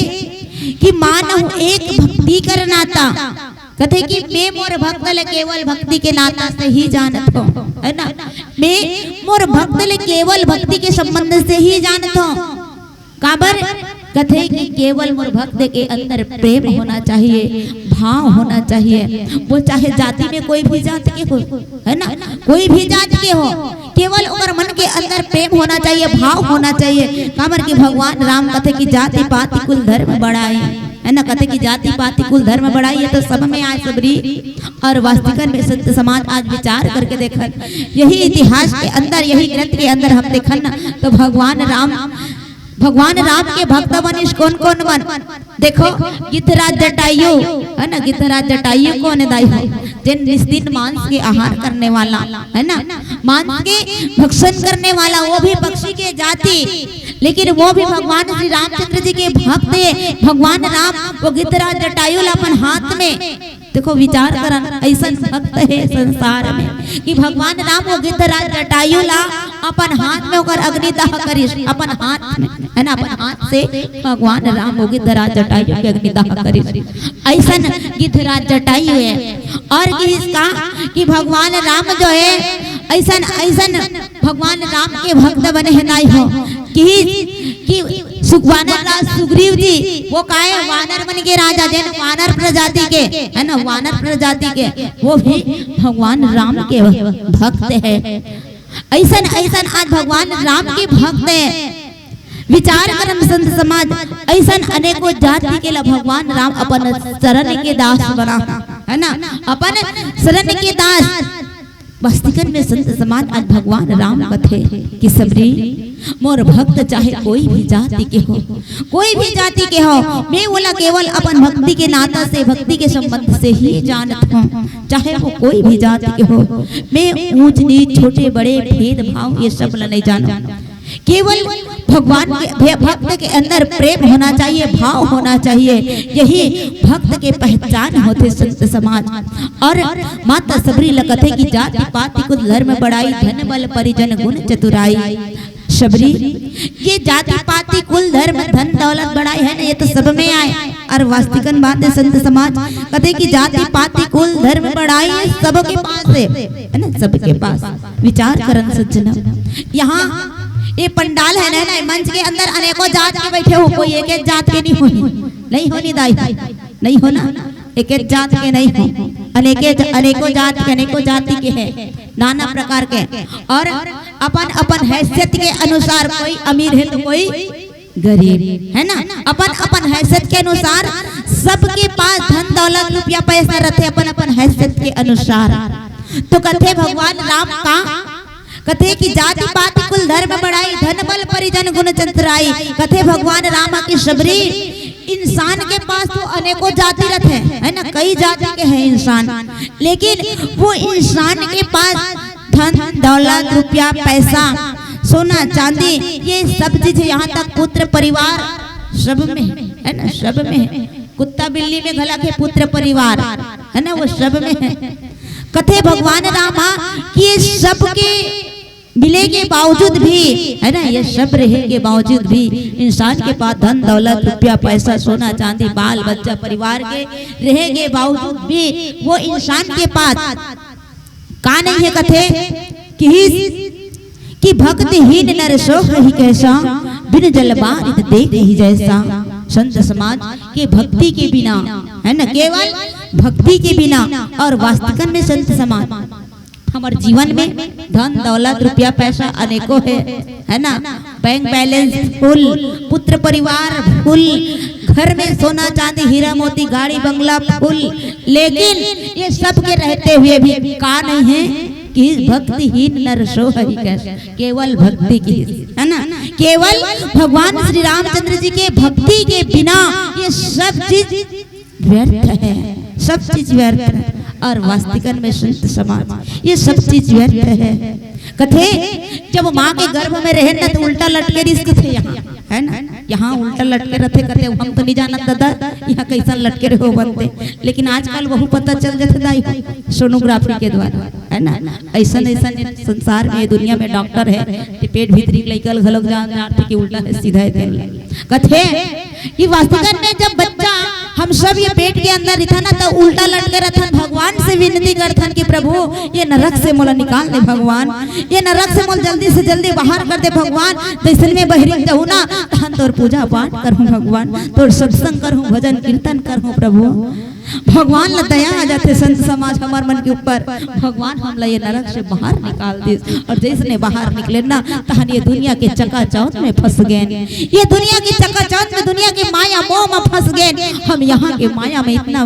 कि मानहु एक भक्ति कर नाता, कथे कि मैं मोर भक्त ले केवल भक्ति के नाता से ही जानत हूँ, है ना, मैं मोर भक्त ले केवल भक्ति के संबंध से ही जानत हूँ। काबर? कथे कि केवल मोर भक्त के अंदर प्रेम होना चाहिए, भाव होना चाहिए। वो चाहे जाति में कोई भी जात के हो, है ना, कोई भी जात के हो, केवल ओकर मन के अंदर प्रेम होना चाहिए, भाव होना चाहिए। काबर कि भगवान राम कथे कि जाति पाति कुल धर्म बड़ाई, है ना, कथे कि जाति पाति कुल धर्म बड़ाई, ये तो सब में आय सबरी। और वास्तविकन में संत समाज आज विचार करके देखन, यही इतिहास के अंदर, यही ग्रंथ के अंदर हम देखन ना, तो भगवान राम, भगवान राम के भक्त बनिस कोन कोन मन? देखो, गिद्धराज जटायु, है ना, गिद्धराज जटायु कोन दाई हो? जिन निस्दिन मांस के आहार करने वाला, है ना, मांस के भक्षण करने वाला, वो भी पक्षी के जाति, लेकिन वो भी भगवान श्री रामचंद्र जी के भक्त है। भगवान राम वो गिद्धराज जटायु ला अपन हाथ में, देखो, विचार करन, ऐसन भक्त है संसार में कि भगवान राम वो गिद्धराज जटायु ला अपन हाथ में ओकर अग्निदाह करिस, अपन हाथ में, है ना, अपन हाथ से भगवान राम वो गिद्धराज जटायु के अग्निदाह करिस। ऐसन गिद्धराज जटायु है। और किहिस का कि भगवान राम जो है, ऐसन, ऐसन भगवान राम के भक्त बने हैं दाई हो। किहिस कि सुख, वानर राज सुग्रीव जी, वो काय, वानर मन के राजा, जेन वानर प्रजाति के, है ना, वानर प्रजाति के, वो भी भगवान राम के भक्त है। ऐसन, ऐसन आज भगवान राम के भक्त है। विचार करन संत समाज, ऐसन अनेकों जाति के ला भगवान राम अपन शरण के दास बना, है ना, अपन शरण के दास। वास्तविकन में संत समाज आज भगवान राम कथे कि सबरी, मोर भक्त चाहे कोई भी जाति के हो, कोई भी जाति के हो, मैं ओला केवल अपन भक्ति के नाता से, भक्ति के संबंध से ही जानत हूँ, चाहे वो कोई भी जाति के हो। मैं ऊंच नीच, छोटे बड़े, भेदभाव, ये सब ला नहीं जानूं। केवल भगवान के भे-, भक्त के अंदर प्रेम होना चाहिए, भाव होना चाहिए, यही भक्त के पहचान होथे संत समाज। और माता सबरी ला कथे कि जाति पाति कुल धर्म बड़ाई, धन बल परिजन गुण चतुराई। सबरी, ये जाति पाति कुल धर्म धन दौलत बड़ाई है ना, ये तो सब में आय। और वास्तविकन बात है संत समाज, कथे कि जाति पाति कुल धर्म बड़ाई सबके पास है, है ना, सबके पास। विचार करन सज्जन, यहाँ ये पंडाल है ना, ना, मंच के अंदर अनेकों जात के बैठे हो, कोई एक एक जात के नहीं हो, नहीं हो नी दाई, नहीं हो ना, एक एक जात के नहीं हो, अनेके, अनेकों जात के, अनेकों जाति के है, नाना प्रकार के, और अपन अपन हैसियत के अनुसार, कोई अमीर है तो कोई गरीब, है ना, अपन अपन हैसियत के अनुसार सबके पास धन दौलत रुपया पैसा रहथे, अपन अपन हैसियत के अनुसार। तो कथे भगवान राम का, कथे कि जाति पाति कुल धर्म बड़ाई, धन बल परिजन गुण चतुराई। कथे भगवान राम की सबरी, इंसान के पास तो अनेकों जाति रहथे, है ना, कई जाति के हैं इंसान, लेकिन वो इंसान के पास धन दौलत, रुपया पैसा, सोना चांदी, ये सब चीज है। यहाँ तक पुत्र परिवार सब में है, है ना, सब में है। कुत्ता बिल्ली में घला के पुत्र परिवार, है ना, वो सब में है। कथे भगवान राम हा कि ये सब के मिले के बावजूद भी, है ना, ये सब रहे के बावजूद भी इंसान के पास धन दौलत, रुपया पैसा, सोना चांदी, बाल बच्चा, परिवार के रहे के बावजूद भी वो इंसान के पास का नहीं है? कथे कि कि भक्तिहीन नर सोहहि कैसा, बिन जल बारित देखहि जैसा। संत समाज के भक्ति के बिना, है ना, केवल भक्ति के बिना। और वास्तविकन में संत समाज, हमर जीवन में धन दौलत, रुपया पैसा अनेकों है, है ना, बैंक बैलेंस फुल, पुत्र परिवार फुल, घर में सोना चांदी हीरा मोती गाड़ी बंगला फुल, लेकिन ये सब के रहते हुए भी का नहीं है कि भक्तिहीन नर सोहहि कैसा, केवल भक्ति की, है ना, केवल भगवान श्री रामचंद्र जी के भक्ति के बिना ये सब चीज व्यर्थ है, सब चीज व्यर्थ है। और वास्तविकन में संत समाज, ये सब चीज व्यर्थ है। कथे जब माँ के गर्भ में रहे ना तो उल्टा लटके रिहिस कथे यहाँ, है ना, यहाँ उल्टा लटके रहते कथे, हम तो नहीं जानत दादा यहाँ कैसन लटके रहे हो बनते, लेकिन आजकल वहू पता चल जाते दाई हो सोनोग्राफी के द्वारा, है ना, ऐसन ऐसन संसार में दुनिया में डॉक्टर है कि पेट भीतरी लइका घलोक जान जाते कि उल्टा है सीधा है तेल। कथे कि वास्तविकन में जब बच्चा हम सब ये पेट के अंदर रहिथन ना तो उल्टा लटके रहथन, भगवान से विनती करथन कि प्रभु ये नरक से मोला निकाल दे भगवान, ये नरक से मोला जल्दी से जल्दी बाहर कर दे भगवान, जैसन में बहिरी जाहूँ ना तहन तोर पूजा पाठ करहूँ भगवान, तोर सत्संग करहूँ, भजन कीर्तन करहूँ प्रभु। भगवान ला दया आ जाथे संत समाज हमर मन के ऊपर। भगवान हमला ये नरक से बाहर निकाल दिस और जैसने बाहर निकले ना तहन ये दुनिया के चकाचौंध में फंस गेन, ये दुनिया के चकाचौंध में, दुनिया के माया मोह में फंस गेन। हम यहाँ के माया में इतना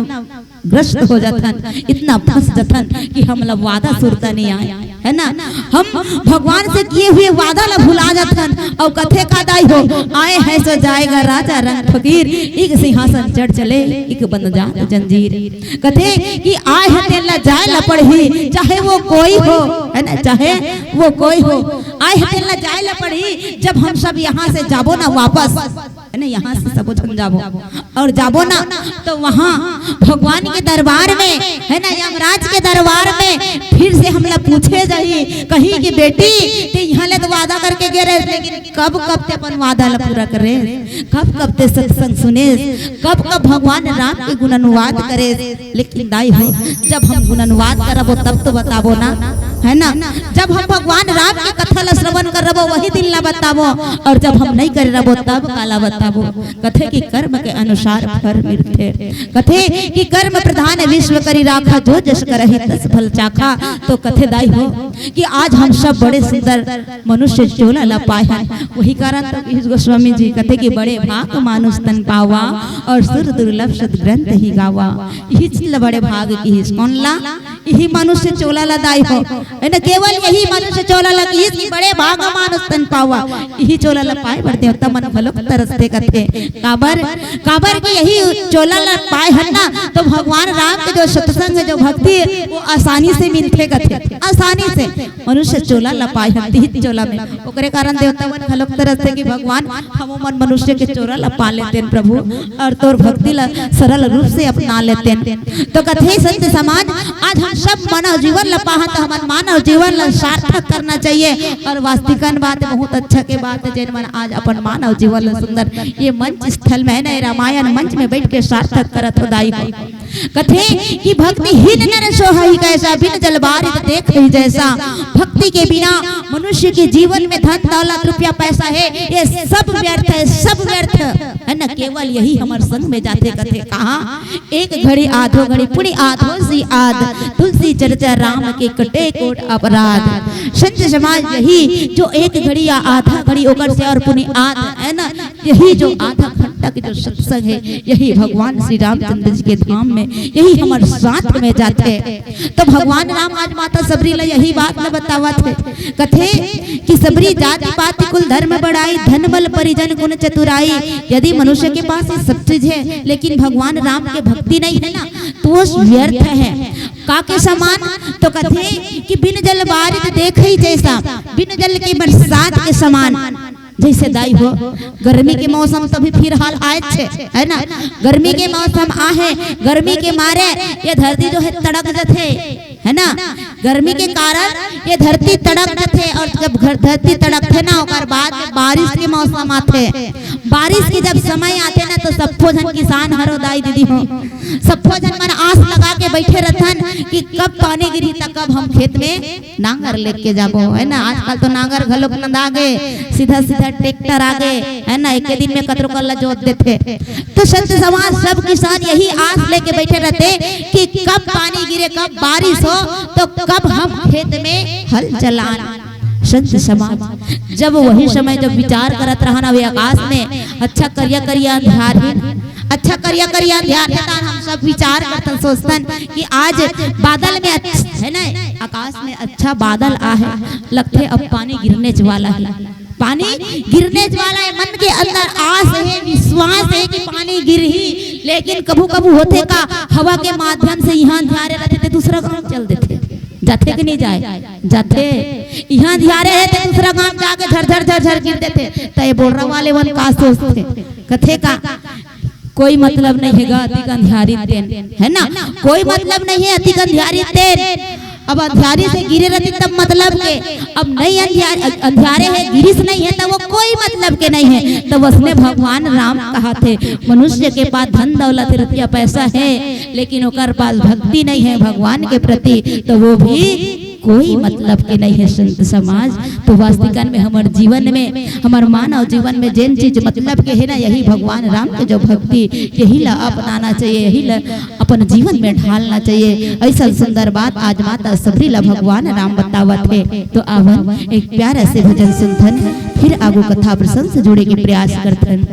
ग्रस्त हो जाथन, इतना फंस जाथन कि हमला वादा सुरता नहीं आए, है ना। हम भगवान से किए हुए वादा ला भुला जाथन। और कथे का दाई हो, आए हैं सो जाएगा राजा रंग फकीर, एक सिंहासन चढ़ चले एक बंद जात जंजीर। कथे कि आए हैं तेला जाए ला पड़ही, चाहे वो कोई हो, है ना, चाहे वो कोई हो, आए हैं तेला जाए ला पड़ही। जब हम सब यहाँ से जाबो ना वापस, है ना, यहाँ से सबो झन जाबो और जाबो ना तो वहाँ भगवान के दरबार में, है ना, यमराज के दरबार में फिर से हमला पूछे जाही, कही कि बेटी ते यहाँ ले तो वादा करके गे रहे, लेकिन कब कब ते अपन वादा ला पूरा करे, कब कब ते सत्संग सुने, कब कब भगवान राम के गुण अनुवाद करे। लेकिन दाई हो, जब हम गुण अनुवाद करबो तब तो बताबो ना, है ना। जब हम भगवान राम के कथा ला श्रवण करबो वही दिन ला बताबो, और जब हम नहीं करबो तब काला बताबो। कथे कि कर्म के अनुसार फल मिलथे। कथे कि कर्म प्रधान विश्व करी राखा, जो जस करही तस फल चाखा। तो कथे दाई हो कि आज हम सब बड़े सुंदर मनुष्य चोला ला पाए हन। वही कारण तो कहिस गोस्वामी जी कथे कि बड़े भाग मानुष तन पावा और सुर दुर्लभ सद ग्रंथ ही गावा। इही चीज ला बड़े भाग कहिस। कौन ला? इही मनुष्य चोला ला दाई हो, है ना। केवल यही मनुष्य चोला ला कहिस कि बड़े भाग मानुष तन पावा। इही चोला ला पाए बर देवता मन घलोक तरसथे कथे। काबर, काबर कि यही चोला ला पाए हन ना तो भगवान राम के जो सत्संग है, जो भक्ति है, वो आसानी से मिलथे कथे, आसानी से। मनुष्य चोला ला पाए हन, तीज चोला में। ओकरे कारण देवता मन घलोक तरसथे कि भगवान हमो मन मनुष्य के चोला ला पा लेतेन प्रभु, और तोर भक्ति ला सरल रूप से अपना लेतेन। तो कथे संत समाज, आज हम सब मानव जीवन ला पाहन, तो हमन मानव जीवन ला सार्थक करना चाहिए। और वास्तविकन बात बहुत अच्छा के बात है, जेन मन आज अपन मानव जीवन ला सुंदर ये मंच स्थल में, है ना, ये रामायण मंच में बैठ के सार्थक करत हो दाई हो। कथे कि भक्तिहीन नर सोहहि कैसा, बिन जल बारित देखहि जैसा। भक्ति के बिना मनुष्य के जीवन में धन दौलत रुपया पैसा है, ये सब व्यर्थ है, सब व्यर्थ है ना। केवल यही हमर संग में जाथे। कथे कहाँ? एक घड़ी आधो घड़ी पुनि आधो सी आध, तुलसी चर्चा राम के कटे कोट अपराध। संत समाज यही जो एक घड़ी या आधा घड़ी ओकर से और पुनि आध, है ना, यही जो आधा घंटा ताकि जो सत्संग हे, यही भगवान श्री रामचंद्र जी के धाम में, यही हमर साथ में जाथे। तो भगवान राम आज माता सबरी ला यही बात ला बतावत हे, कथे कि सबरी जाति पाति कुल धर्म बड़ाई, धन बल परिजन गुण चतुराई। यदि मनुष्य के पास ये सब चीज हे, लेकिन भगवान राम के भक्ति नहीं हे ना, तो वो व्यर्थ हे। का के समान? तो कथे कि बिन जल बारिश देखई जैसा, बिन जल के बरसात के समान। जैसे दाई हो, गर्मी के मौसम तो अभी फिलहाल आए छे, है ना? गर्मी के मौसम आहे, गर्मी के मारे ये धरती जो हे तड़क जथे, है ना? गर्मी के कारण ये धरती तड़क जथे, और जब घर, धरती तड़कथे ना, ओकर बाद बारिश के मौसम आथे। बारिश के जब समय आथे ना, तो सब्बो झन किसान हरो दाई दीदी हो, सब्बो झन मन आस लगा के बैठे रथन कि कब पानी गिरही, त कब हम खेत में नांगर लेके जाबो, है ना? आजकल तो नांगर घलोक नंदा गे, सीधा सीधा ट्रैक्टर आ गे, है ना? एके दिन में कतरो कल्ला जोत देथे। तो संत समाज, सब किसान यही आस लेके बैठे रहते कि कब पानी गिरे, कब बारिश हो, तो कब हम खेत में हल चलान। संत समाज, जब वही समय जब विचार करत रहा ना, वे आकाश में अच्छा करिया करिया अंधियार हे, अच्छा करिया करिया अंधियार हे, तहान हम सब विचार करथन, सोचथन कि आज बादल में अच्छ-, है ना, आकाश में अच्छा बादल आहे, लगथे अब पानी गिरने वाला हे, पानी गिरने वाला हे। मन के अंदर आस हे, विश्वास हे कि पानी गिरही, लेकिन कभू कभू होथे का, हवा के माध्यम से इहाँ अंधियारे रहथे ते दूसरा गांव चल देथे, जाथे कि नहीं जाय? जाथे। इहाँ अंधियारे हे ते दूसरा गांव जाके झरझर झरझर गिर देथे। त ये बोलरा वाले मन का सोचथे? कथे का, कोई मतलब नहीं हे गा अतिक अंधियारी तेन, है ना? कोई मतलब नहीं हे अतिक अंधियारी तेन। अब अंधियारी से गिरे रहती तब मतलब के, अब नहीं अंधियार-, अंधियारे हे, गिरिस नहीं हे, त वो कोई मतलब के नहीं हे। त वसने भगवान राम कहाथे, मनुष्य के पास धन दौलत हे, रुपया पैसा हे, लेकिन ओकर पास भक्ति नहीं हे भगवान के प्रति, त वो भी कोई मतलब के नहीं हे संत समाज। तो वास्तविकन में हमर जीवन में, हमर मानव जीवन में जेन चीज मतलब के हे ना, यही भगवान राम के जो भक्ति, यही ला अपनाना चाहिए, यही ला अपन जीवन में ढालना चाहिए। ऐसा सुंदर बात आज माता सबरी ला भगवान राम बतावत हे। तो आवन एक प्यारा से भजन सुनथन, फिर आगू कथा प्रसंग से जुड़े के प्रयास करथन।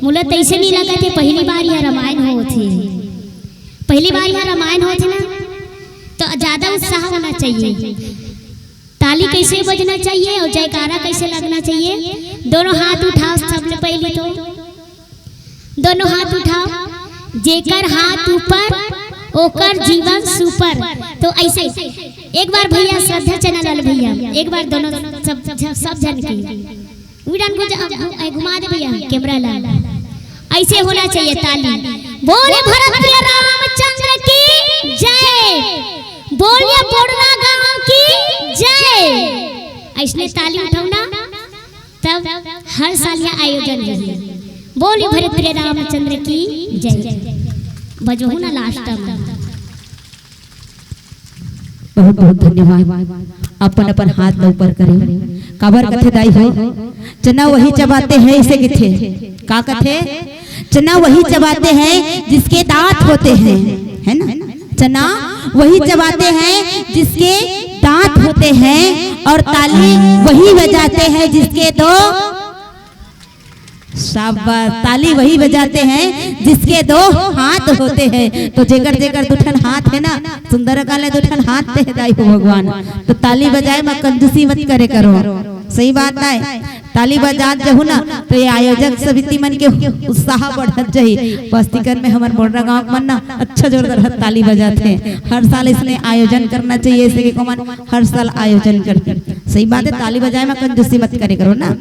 मोला तइसे नहीं लगत हे, पहली बार यह रामायण होत हे। पहली बार यह रामायण होत हे ना, तो ज्यादा उत्साह होना चाहिए। ताली कैसे बजना चाहिए और जयकारा कैसे लगना चाहिए? दोनों हाथ उठाओ, सबले पहले तो दोनों हाथ उठाओ। जेकर हाथ ऊपर, ओकर जीवन सुपर। तो ऐसे एक बार भैया श्रद्धा चैनल वाले भैया, एक बार दोनों सब, सब, सब जन के उड़न को जा-, घु-, घुमा दे भैया कैमरा ला। ऐसे होना चाहिए ताली। बोले भरत प्रिय रामचंद्र की जय, बोलिए बोड़ना गांव की जय। ऐसने ताली उठाओ ना, तब हर साल यह आयोजन होही। बोलिए भरत प्रिय रामचंद्र की जय। बजहू ना लास्ट में। बहुत बहुत धन्यवाद। अपन अपन हाथ ला ऊपर करे। काबर कथे दाई हो, चना वही चबाते हैं, इसे कथे। का कथे? चना वही चबाते हैं जिसके दांत होते हैं, है ना? चना वही चबाते हैं जिसके दांत होते हैं, और ताली वही बजाते हैं जिसके दो, शाबाश, ताली वही बजाते हैं जिसके दो हाथ होते हैं। तो जेकर जेकर दो ठन हाथ हे ना, सुंदर काले दो ठन हाथ दे दाई हो भगवान, तो ताली बजाए में कंजूसी मत करे करो। सही बात है, ताली बजात जहू ना, तो ये आयोजक समिति मन के उत्साह बढ़त जाही। वास्तिकन में हमर मोड़रा गांव के मन ना अच्छा जोरदार ताली बजात हे। हर साल इसने आयोजन करना चाहिए, ऐसे के कोमन हर साल आयोजन करथे। सही बात है, ताली बजाए में कंजूसी मत करे करो ना।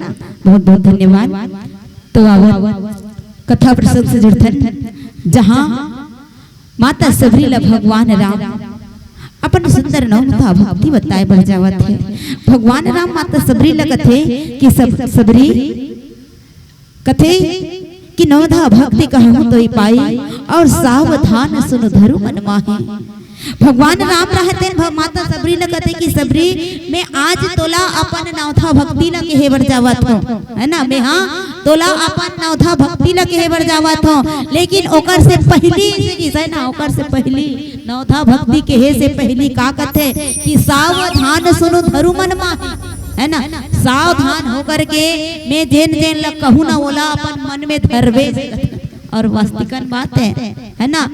बहुत बहुत धन्यवाद। तो आवत कथा प्रसंग से जुड़थन, जहाँ माता सबरी ला भगवान राम अपन सुंदर नवधा भक्ति बताए बर जावत हे। भगवान राम माता सबरी ला कथे कि सब, सबरी कथे कि नवधा भक्ति कहूँ तो पाई, और सावधान सुन धरु मन माही। भगवान राम रहते हैं, भ-, माता सबरी ला कथे कि सबरी, मैं आज तोला अपन नवधा भक्ति ला कहे बर जावत हूँ, है ना? मैं हाँ तोला अपन नवधा भक्ति ला कहे बर जावत हूँ, लेकिन ओकर से पहली, है ना, ओकर से पहली नवधा भक्ति कहे से पहली का कथे कि सावधान सुनु धरु मन माही, है ना? सावधान होकर के मैं जेन जेन ला कहूँ ना, ओला अपन मन में धरबे। और वास्तिकन बात है, है ना?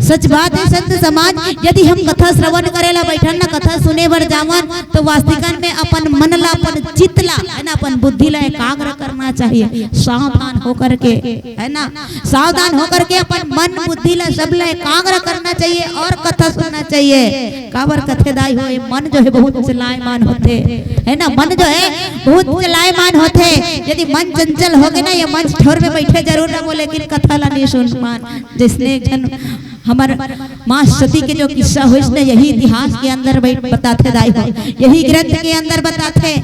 सच बात है संत समाज, यदि हम कथा श्रवण करे ला बैठन ना, कथा सुने बर जावन, तो वास्तिकन में अपन मन ला, अपन चित्त ला, है ना, अपन बुद्धि ला एकाग्र करना चाहिए, सावधान होकर के, है ना, सावधान होकर के अपन मन बुद्धि ला सब ला एकाग्र करना चाहिए और कथा सुनना चाहिए। काबर कथे दाई हो, ये मन जो है बहुत चलायमान होथे, है ना, मन जो है बहुत चलायमान होथे। यदि मन चंचल होगे ना, ये मंच ठोर में बैठे जरूर रहो, लेकिन कथा ला नहीं सुन पान। जैसने एक झन हमर माँ सती के जो किस्सा होइस ना, यही इतिहास के अंदर बैठ-, बताथे दाई हो, यही ग्रंथ के अंदर बताथे।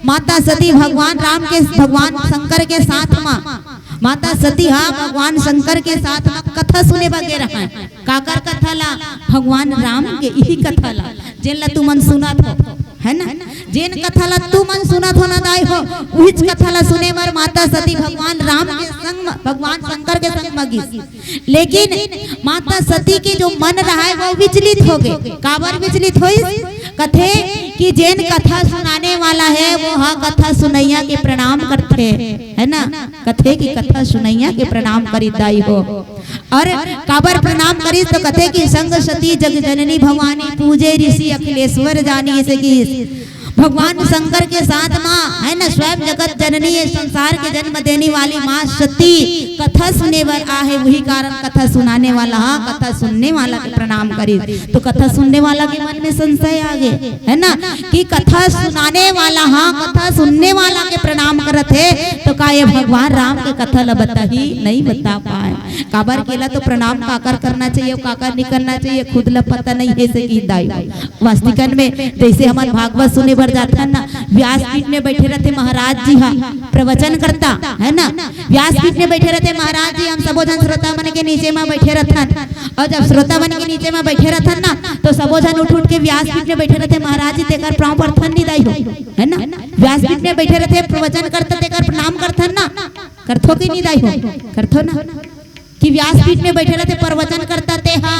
माता सती भगवान राम के, भगवान शंकर के साथ मा, माता सती हा भगवान शंकर के साथ मा कथा सुने बर गे रहय। काकर कथा ला? भगवान राम के इही कथा ला, जेन ला तुमन सुनत हो, है ना? जेन कथा ला तुमन सुनत हो ना दाई हो, उहीच कथा ला सुने बर माता सती भगवान राम के संग म, भगवान शंकर के संग म गिस। लेकिन माता सती के जो मन रहय, वो विचलित होगे। काबर विचलित होइस? कथे कि जेन कथा सुनाने वाला है, वो हा कथा सुनैया के प्रणाम करथे, है ना? कथे कि कथा सुनैया के प्रणाम करी दाई हो। और काबर प्रणाम करिस तो कथे कि संग सती जग जननी भवानी, पूजे ऋषि अखिलेश्वर जानी, ऐसे कि भगवान शंकर के साथ माँ, है ना, स्वयं जगत जननी, ये संसार के जन्म देने वाली माँ सती कथा सुने बर आहे, वही कारण कथा सुनाने वाला हा कथा सुनने वाला के प्रणाम करिस। तो कथा सुनने वाला के मन में संशय आगे, है ना, कि कथा सुनाने वाला हा कथा सुनने वाला के प्रणाम करत हे, तो का ये भगवान राम के कथा ला बताही? नहीं बता पाए। काबर के ला तो प्रणाम काकर करना चाहिए, काकर नहीं करना चाहिए, खुद ला पता नहीं है, ऐसे कि दाई। वास्तिकन में जैसे हमन भागवत सुने बर जाथन ना, व्यासपीठ में बैठे रहते महाराज जी हा, प्रवचन करता, है ना, व्यासपीठ में बैठे रहते महाराज जी, हम सबो झन श्रोता मन के नीचे में बैठे रहथन। और जब श्रोता मन के नीचे में बैठे रहथन ना, तो सबो झन उठ उठ के व्यासपीठ में बैठे रहते महाराज जी, तेकर पाँव परथन नहीं दाई हो, है ना? व्यासपीठ में बैठे रहते, प्रवचन करता, तेकर प्रणाम करथन ना, करथो कि नहीं दाई हो? करथो ना। कि व्यासपीठ में बैठे रहते, प्रवचन करता, ते हा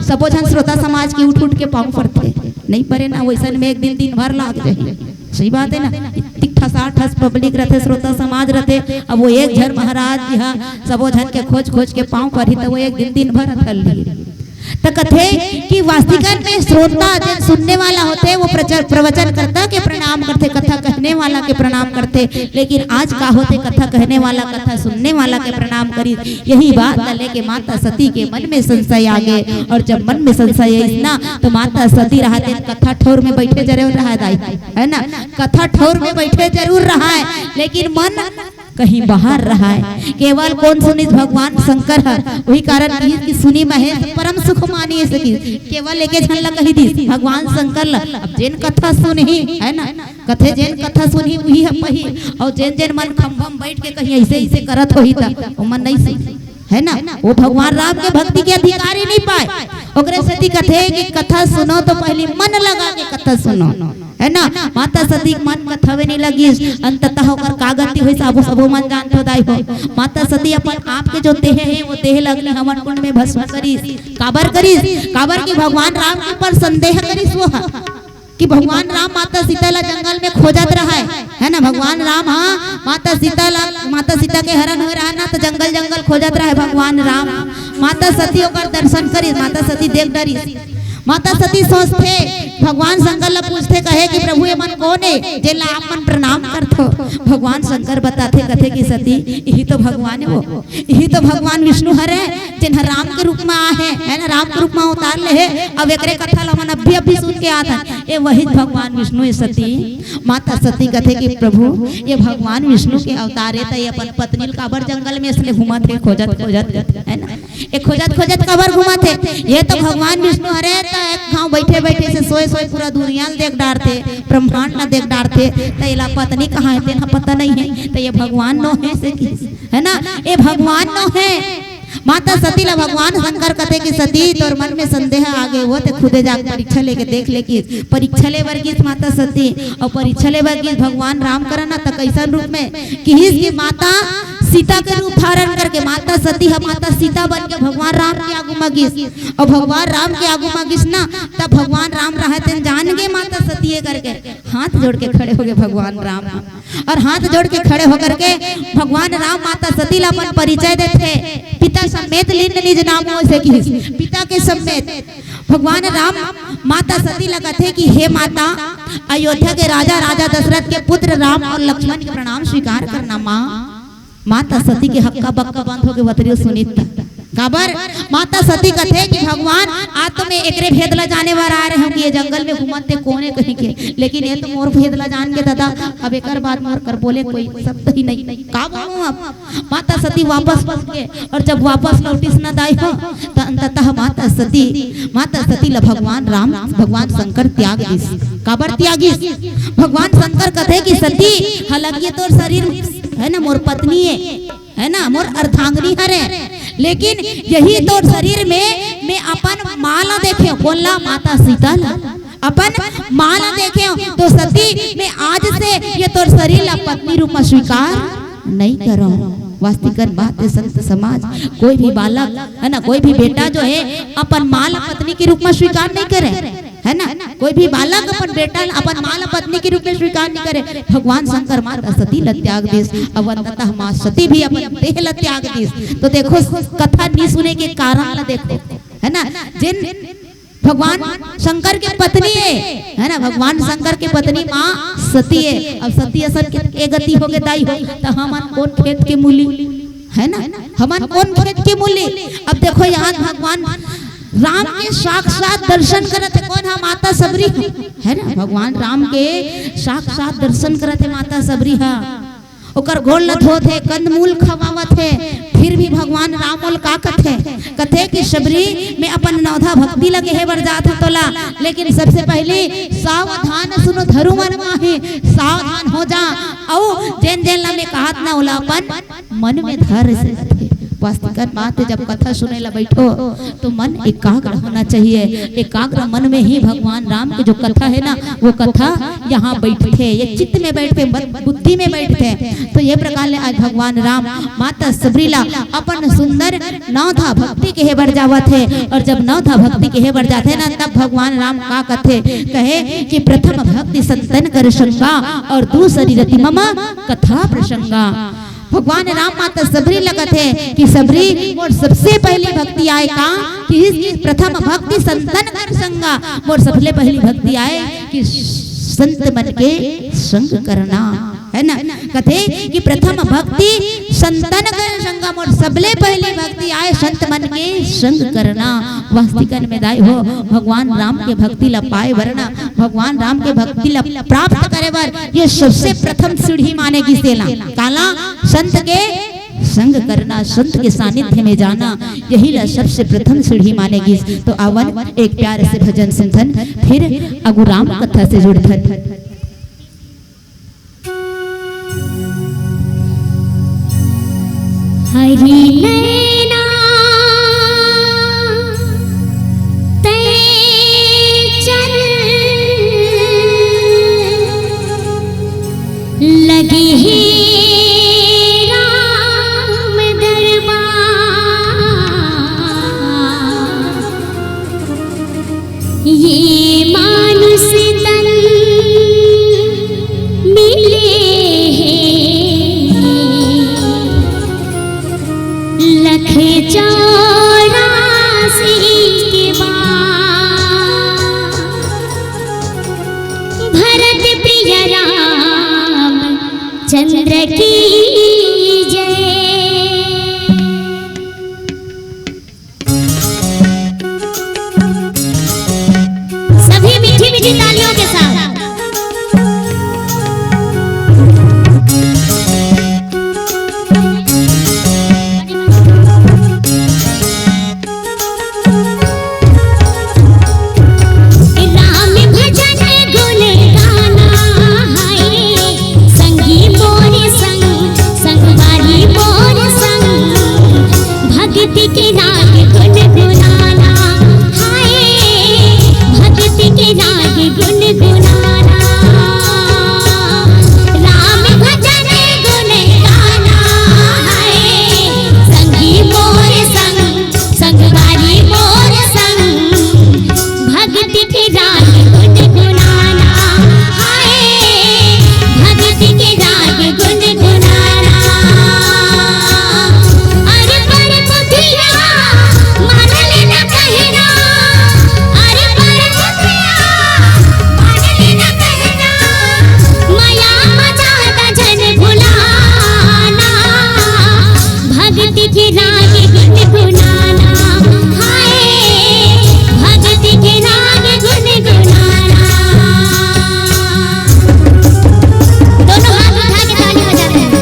सबो झन श्रोता समाज के उठ उठ के पाँव परथे, नहीं परे ना, वैसन में एक दिन दिन भर लाग जाही। सही बात है ना? इतिक साठ हस पब्लिक रथे, श्रोता समाज रथे। अब वो एक झन महाराज जी हा सबो झन के खोज खोज के पाँव परही, त वो एक दिन दिन भर अथल लिही। त कथे कि वास्तविकन में श्रोता, जेन सुनने वाला होथे, वो प्रचर-, प्रवचनकर्ता के प्रणाम करथे, कथा कहने वाला के प्रणाम करथे। लेकिन आज का होथे, कथा कहने वाला कथा सुनने वाला के प्रणाम करी। यही बात ला लेके माता सती के मन में संशय आ गे। और जब मन में संशय आइस ना, तो माता सती रहा तेन कथा ठौर में बैठे जरूर रहा दाई, है ना? कथा ठौर में बैठे जरूर रहा है, लेकिन मन कहीं बाहर रहा है। केवल कोन सुनिस? भगवान शंकर ह। वही कारण कहिस कि सुनि महेश परम सुख मानी, ऐसे कि केवल एके झन ला कही दिस, भगवान शंकर ला। अब जेन कथा सुनही, है ना, कथे जेन कथा सुनही, वही ह पही। और जेन जेन मन खंभा म बैठ के कहीं ऐसे ऐसे करत होही, त ओमन नहीं सुन, है ना? वो भगवान राम के भक्ति के अधिकार ही नहीं पाए। ओकरे सेती कथे कि कथा सुनो तो पहली मन लगा के कथा सुनो, है ना? माता सती के मन कथावे नहीं लगिस। अंततः ओकर का गति होइस, सबो सबो मन जानथो दाई हो। माता सती अपन आप के जो देह है, वो देह ला अग्नि हवन कुंड में भस्म करिस। काबर करिस? काबर कि भगवान राम के ऊपर संदेह करिस वो ह। कि भगवान राम माता सीता ला जंगल में खोजत रहा है, है ना? भगवान राम, हाँ, माता सीता ला, माता सीता के हरण होय रहा ना, तो जंगल जंगल खोजत रहा है भगवान राम। माता सती ओकर दर्शन करिस, माता सती देख डरिस। माता सती सोचथे, भगवान शंकर ला पूछथे, कहे कि प्रभु, ये मन कोन है, जेला आप मन प्रणाम करथो? भगवान शंकर बताथे, कथे कि सती, यही तो भगवान है वो। इही तो भगवान विष्णु हरे, जेन ह राम के रूप में आ हे, है ना, राम के रूप में अवतार ले हे। अब एकरे कथा ला हमन अभी अभी सुन के आत हन। ये वही भगवान विष्णु हे सती। माता सती कथे कि प्रभु, ये भगवान विष्णु के अवतार हे, त ये अपन पत्नी ल काबर जंगल में इसने घूमत हे, खोजत खोजत, है ना? ये खोजत खोजत काबर घूमत हे? ये तो भगवान विष्णु हरे, त एक घाव बैठे बैठे से सोए सोए पूरा दुनिया ल देख डारथे, ब्रह्मांड ल देख डारथे, त एला पत्नी कहाँ हे, तेन ह पता नहीं हे, त ये भगवान नो हे से कि है ना, ये भगवान नो हे। माता सती ला भगवान शंकर कथे कि सती, तोर मन में संदेह आ गे, वो ते खुदे जाके परीक्षा लेके देख ले कि परीक्षा ले बर गिस माता सती। और परीक्षा ले बर गिस भगवान राम करा ना, त कैसन रूप में किहिस कि माता सीता के रूप धारण करके माता सती ह माता सीता बन के भगवान राम के आगू म गिस। और भगवान राम के आगू म गिस ना, तब भगवान राम रहते जान गे माता सती हे करके हाथ जोड़ के खड़े हो गे भगवान राम ह। और हाथ जोड़ के खड़े होकर के भगवान राम माता सती ला अपन परिचय देथे। पिता समेत लीन निज नाम हो से किहिस, पिता के समेत। भगवान राम माता सती ला कथे कि हे माता, अयोध्या के राजा, राजा दशरथ के पुत्र राम और लक्ष्मण के प्रणाम स्वीकार करना माँ। माता सती के हक्का बक्का बंद होके वतरियो सुनित। काबर? माता सती कथे कि भगवान, आज तो मैं एकरे भेद ला जाने बर आ रहे हूँ कि ये जंगल में घूमत ते कोने कहीं के, लेकिन ये तो मोर भेद ला जान के दादा, अब एकर बाद मोर कर बोले कोई शब्द ही नहीं। का बोलूं अब? माता सती वापस लौट के, और जब वापस लौटिस न दाई हो, त अंततः माता सती, माता सती ला भगवान राम, भगवान शंकर त्याग दिस। काबर त्यागिस? भगवान शंकर कथे कि सती, हालांकि ये तोर शरीर है ना, मोर पत्नी है, है ना, मोर अर्धांगिनी हरे, लेकिन यही तोर शरीर में मैं अपन माँ ला देखे, कोन ला? माता सीता ला, अपन माँ ला देखे। तो सती, मैं आज से ये तोर शरीर ला पत्नी रूप में स्वीकार नहीं करो। वास्तविकन बात है, संत समाज, कोई भी बालक, है ना, कोई भी बेटा जो है, अपन माँ ला पत्नी के रूप में स्वीकार नहीं करे, है ना। कोई भी बालक अपन बेटा, अपन माँ ला पत्नी के रूप में स्वीकार नहीं करे। भगवान शंकर माता सती ला त्याग दिस, अब अंततः माँ सती भी अपन देह ला त्याग दिस। तो देखो, कथा नहीं सुने के कारण ला देखो, है ना। जेन भगवान शंकर के पत्नी है, है ना, भगवान शंकर के पत्नी माँ सती है। अब सती असन के, के गति हो गे दाई हो, त हमन कोन खेत के मूली, है ना, हमन कोन खेत के मूली। अब देखो, यहाँ भगवान राम के साक्षात दर्शन करत हे कोन हा? माता सबरी, है ना, भगवान राम के साक्षात दर्शन करत हे माता सबरी हा। ओकर गोड़ ल धोत हे, कंदमूल खवावत हे, फिर भी भगवान राम ओल का कथे? कथे कि सबरी, मैं अपन नवधा भक्ति ल कहे बर जात हूँ तोला, लेकिन सबसे पहले सावधान सुनो धरु मन माही, सावधान हो जा। अउ जेन जेन ला मैं कहत ना, ओला अपन मन में धर से कथे। वास्तिकन मात, जब कथा सुने ला बैठो तो मन एकाग्र होना चाहिए। एकाग्र मन में ही भगवान राम के जो कथा है ना, वो कथा यहाँ बैठथे, ये चित्त में बैठथे, मत बुद्धि में बैठथे। तो ये प्रकार ले आज भगवान राम माता सबरी ला अपन सुंदर नवधा भक्ति कहे बर जावत हे। और जब नवधा भक्ति कहे बर जाथे ना, तब भगवान राम का कथे, कहे कि प्रथम भक्ति संतन कर संगा और दूसरी रति मम कथा प्रसंगा। भगवान राम माता सबरी ला कथे कि सबरी मोर सबसे पहली भक्ति आय का, कि इस प्रथम भक्ति संतन कर संगा, मोर सबले पहली भक्ति आय कि संत मन के संग करना, है ना? कथे कि प्रथम भक्ति संतन कर संगा, मोर सबले पहली भक्ति आय संत मन के संग करना। वास्तिकन में दाई हो, भगवान राम के भक्ति ला पाए बर ना, भगवान राम के भक्ति ला प्राप्त करे बर ये सबसे प्रथम सीढ़ी माने गिस तेला। काला? संत के संग करना, संत के सानिध्य में जाना, यही ला सबसे प्रथम सीढ़ी माने गिस। तो आवन एक प्यारे से भजन सुनथन, फिर आगू राम कथा से जुड़थन। हरि नैना तै चल लगे हे राम दरबार। ये मानुष तन मिले हे लख चौरासी के बाद। भरत प्रिय राम चंद्र की जय। सभी मीठी मीठी तालियों के साथ। राम भजन गुण गाना है, संगी मोरे संग, संगवारी मोर संग। भक्ति के राग गुनगुनाना, हाय, भक्ति के राग गुनगुनाना। राम भजन गुन गाना, हाय, संगी मोर संग, संगवारी मोर संग। भक्ति के राग गुनगुनाना, हाय, भक्ति के राग गुनगुनाना। अरे पर बुधिया मान लेना कहना, अरे पर बुधिया मान लेना कहना, मया मजा दा जन भुलाना। भक्ति के राग गुनगुनाना, हाय, भक्ति के राग गुनगुनाना। दोनों हाथ उठा के ताली बजाते हैं।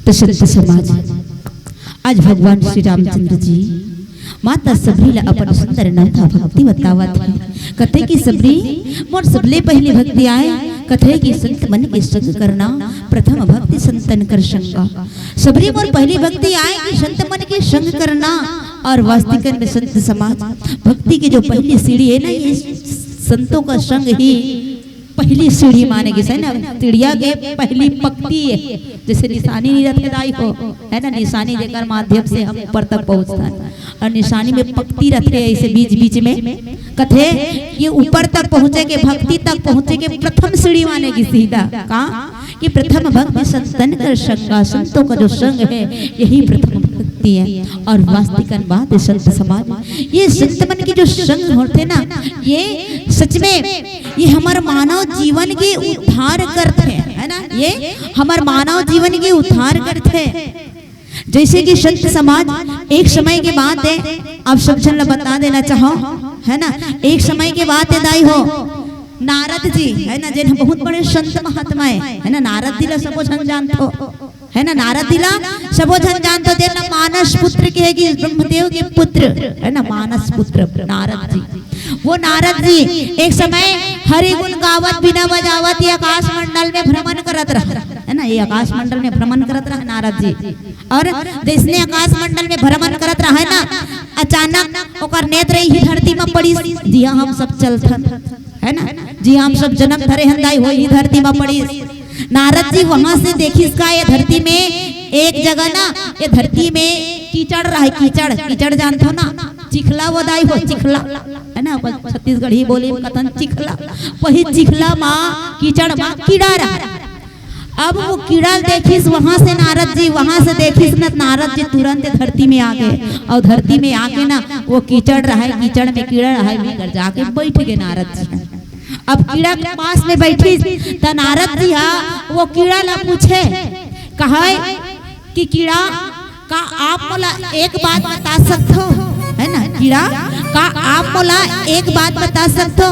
तो संत समाज, आज भगवान श्री रामचंद्र जी माता सबरी ला अपन सुंदर नवधा भक्ति बतावत हे। कथे कि सबरी, मोर सबले पहली भक्ति आय, कथे कि संत मन के संग करना, प्रथम भक्ति संतन कर संगा। सबरी, मोर पहली भक्ति आय कि संत मन के संग करना, और वास्तविकन में संत समाज भक्ति के जो पहली सीढ़ी है ना, ये संतों का संग ही पहली सीढ़ी माने गिस हे ना, सीढ़िया के पहली पक्ति हे। जैसे निशानी नहीं रथे दाई हो, है ना, निशानी जेकर माध्यम से हम ऊपर तक पहुँचथन, और निशानी में पक्ति रथे ऐसे बीच बीच में। कथे ये ऊपर तक पहुँचे के, भक्ति तक पहुँचे के प्रथम सीढ़ी माने गिस हे सीधा का कि प्रथम भक्ति संतन कर संगा, संतों का जो संग है यही प्रथम भक्ति है। और वास्तविकन बात है संत समाज, ये संत मन के जो संग होथे ना, ये सच में ये हमर मानव जीवन के उद्धार करथे, है ना? ये हमर मानव जीवन के उद्धार करथे। जैसे कि संत समाज, एक समय के बात है, आप सब झन ला बता देना चाहो, है ना? एक समय के बात है दाई हो, नारद जी, है ना, जेन बहुत बड़े संत महात्मा है, है ना? नारद जी ला सबो झन जानथो, है ना? नारद जी ला सबो झन जानथो, जेन ला मानस पुत्र कहे कि ब्रह्मदेव के पुत्र, है ना? मानस पुत्र नारद जी। वो नारद जी एक समय हरि गुण गावत, बीना बजावत ये आकाश मंडल में भ्रमण करत रहा, है ना? ये आकाश मंडल में भ्रमण करत रहा नारद जी। और जैसने आकाश मंडल में भ्रमण करत रहा है ना, अचानक ओकर नेत्र इही धरती में पड़िस, जिहाँ हम सब चलथन, है ना, जिहाँ हम सब जन्म धरे हन दाई हो, इही धरती में पड़िस। नारद जी वहां से देखिस का ये धरती में एक जगह ना, ये धरती में कीचड़ रहा है, कीचड़, कीचड़ जानथो ना, चिखला वो दाई हो, चिखला, है ना, अपन छत्तीसगढ़ी बोली में कथन चिखला, वही चिखला मा, कीचड़ मा कीड़ा रहा। अब वो कीड़ा देखिस, वहां से नारद जी, वहां से देखिस न, नारद जी तुरंत धरती में आ गए, और धरती में आके ना वो कीचड़ रहा है, कीचड़ में कीड़ा रहा है, वहीं कर जाके बैठ गए नारद जी। अब कीड़ा के पास में बैठिस त नारद जी हा वो कीड़ा ला पूछे, कहे कि कीड़ा, का आप मोला एक बात बता सकथो, है ना कीड़ा, का आप मोला एक बात बता सकथो,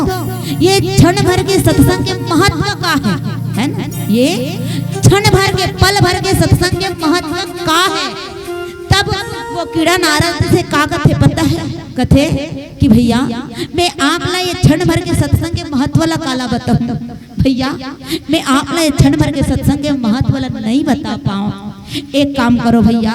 ये क्षण भर के सत्संग के महत्व का है, है ना? ये क्षण भर के, पल भर के सत्संग के महत्व का है? तब वो कीड़ा नारद से का कथे पता है? कथे कि भैया, मैं आप ला ये क्षण भर के सत्संग के महत्व ला काला बताऊं भैया, मैं आप ला ये क्षण भर के सत्संग के महत्व ला नहीं बता पाऊं। एक काम करो भैया,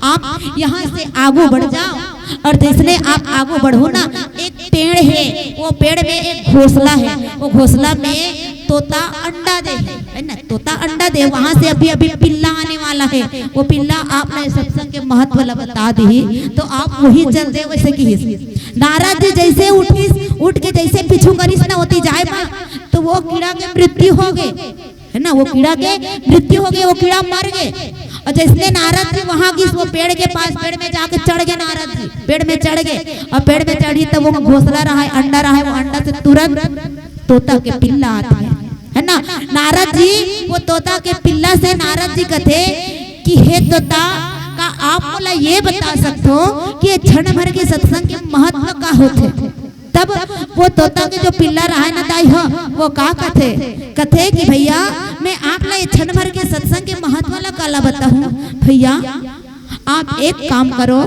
आप यहाँ से आगू बढ़ जाओ, और जैसने आप आगू बढ़ो ना, एक पेड़ है, वो पेड़ में एक घोंसला है, वो घोंसला में तोता अंडा दे है, है ना? तोता अंडा दे, वहां से अभी अभी पिल्ला आने वाला है, वो पिल्ला आप ला सत्संग के महत्व ला बता दी, तो आप वही चल दे। वैसे कि नारद जी जैसे उठिस, उठ के जैसे पीछू करिस ना होती जाए बा, तो वो कीड़ा के मृत्यु हो गए, है ना, वो कीड़ा के मृत्यु हो गए, वो कीड़ा मर गए। और जैसने नारद जी वहां गिस, वो पेड़ के पास, पेड़ में जाके चढ़ गए नारद जी, पेड़ में चढ़ गए। और पेड़ में चढ़ी तब वो घोंसला रहा है, अंडा रहा है, वो अंडा से तुरंत तोता के पिल्ला आते हैं, है ना। नारद जी वो तोता के पिल्ला से नारद जी कथे कि हे तोता, का आप मोला ये बता सकथो कि ये क्षण भर के सत्संग के महत्व का होथे? तब वो तोता के जो पिल्ला रहा है ना दाई हो, वो का कथे? कथे कि भैया, मैं आप ला ये क्षण भर के सत्संग के महत्व ला काला बताऊं भैया, आप एक काम करो,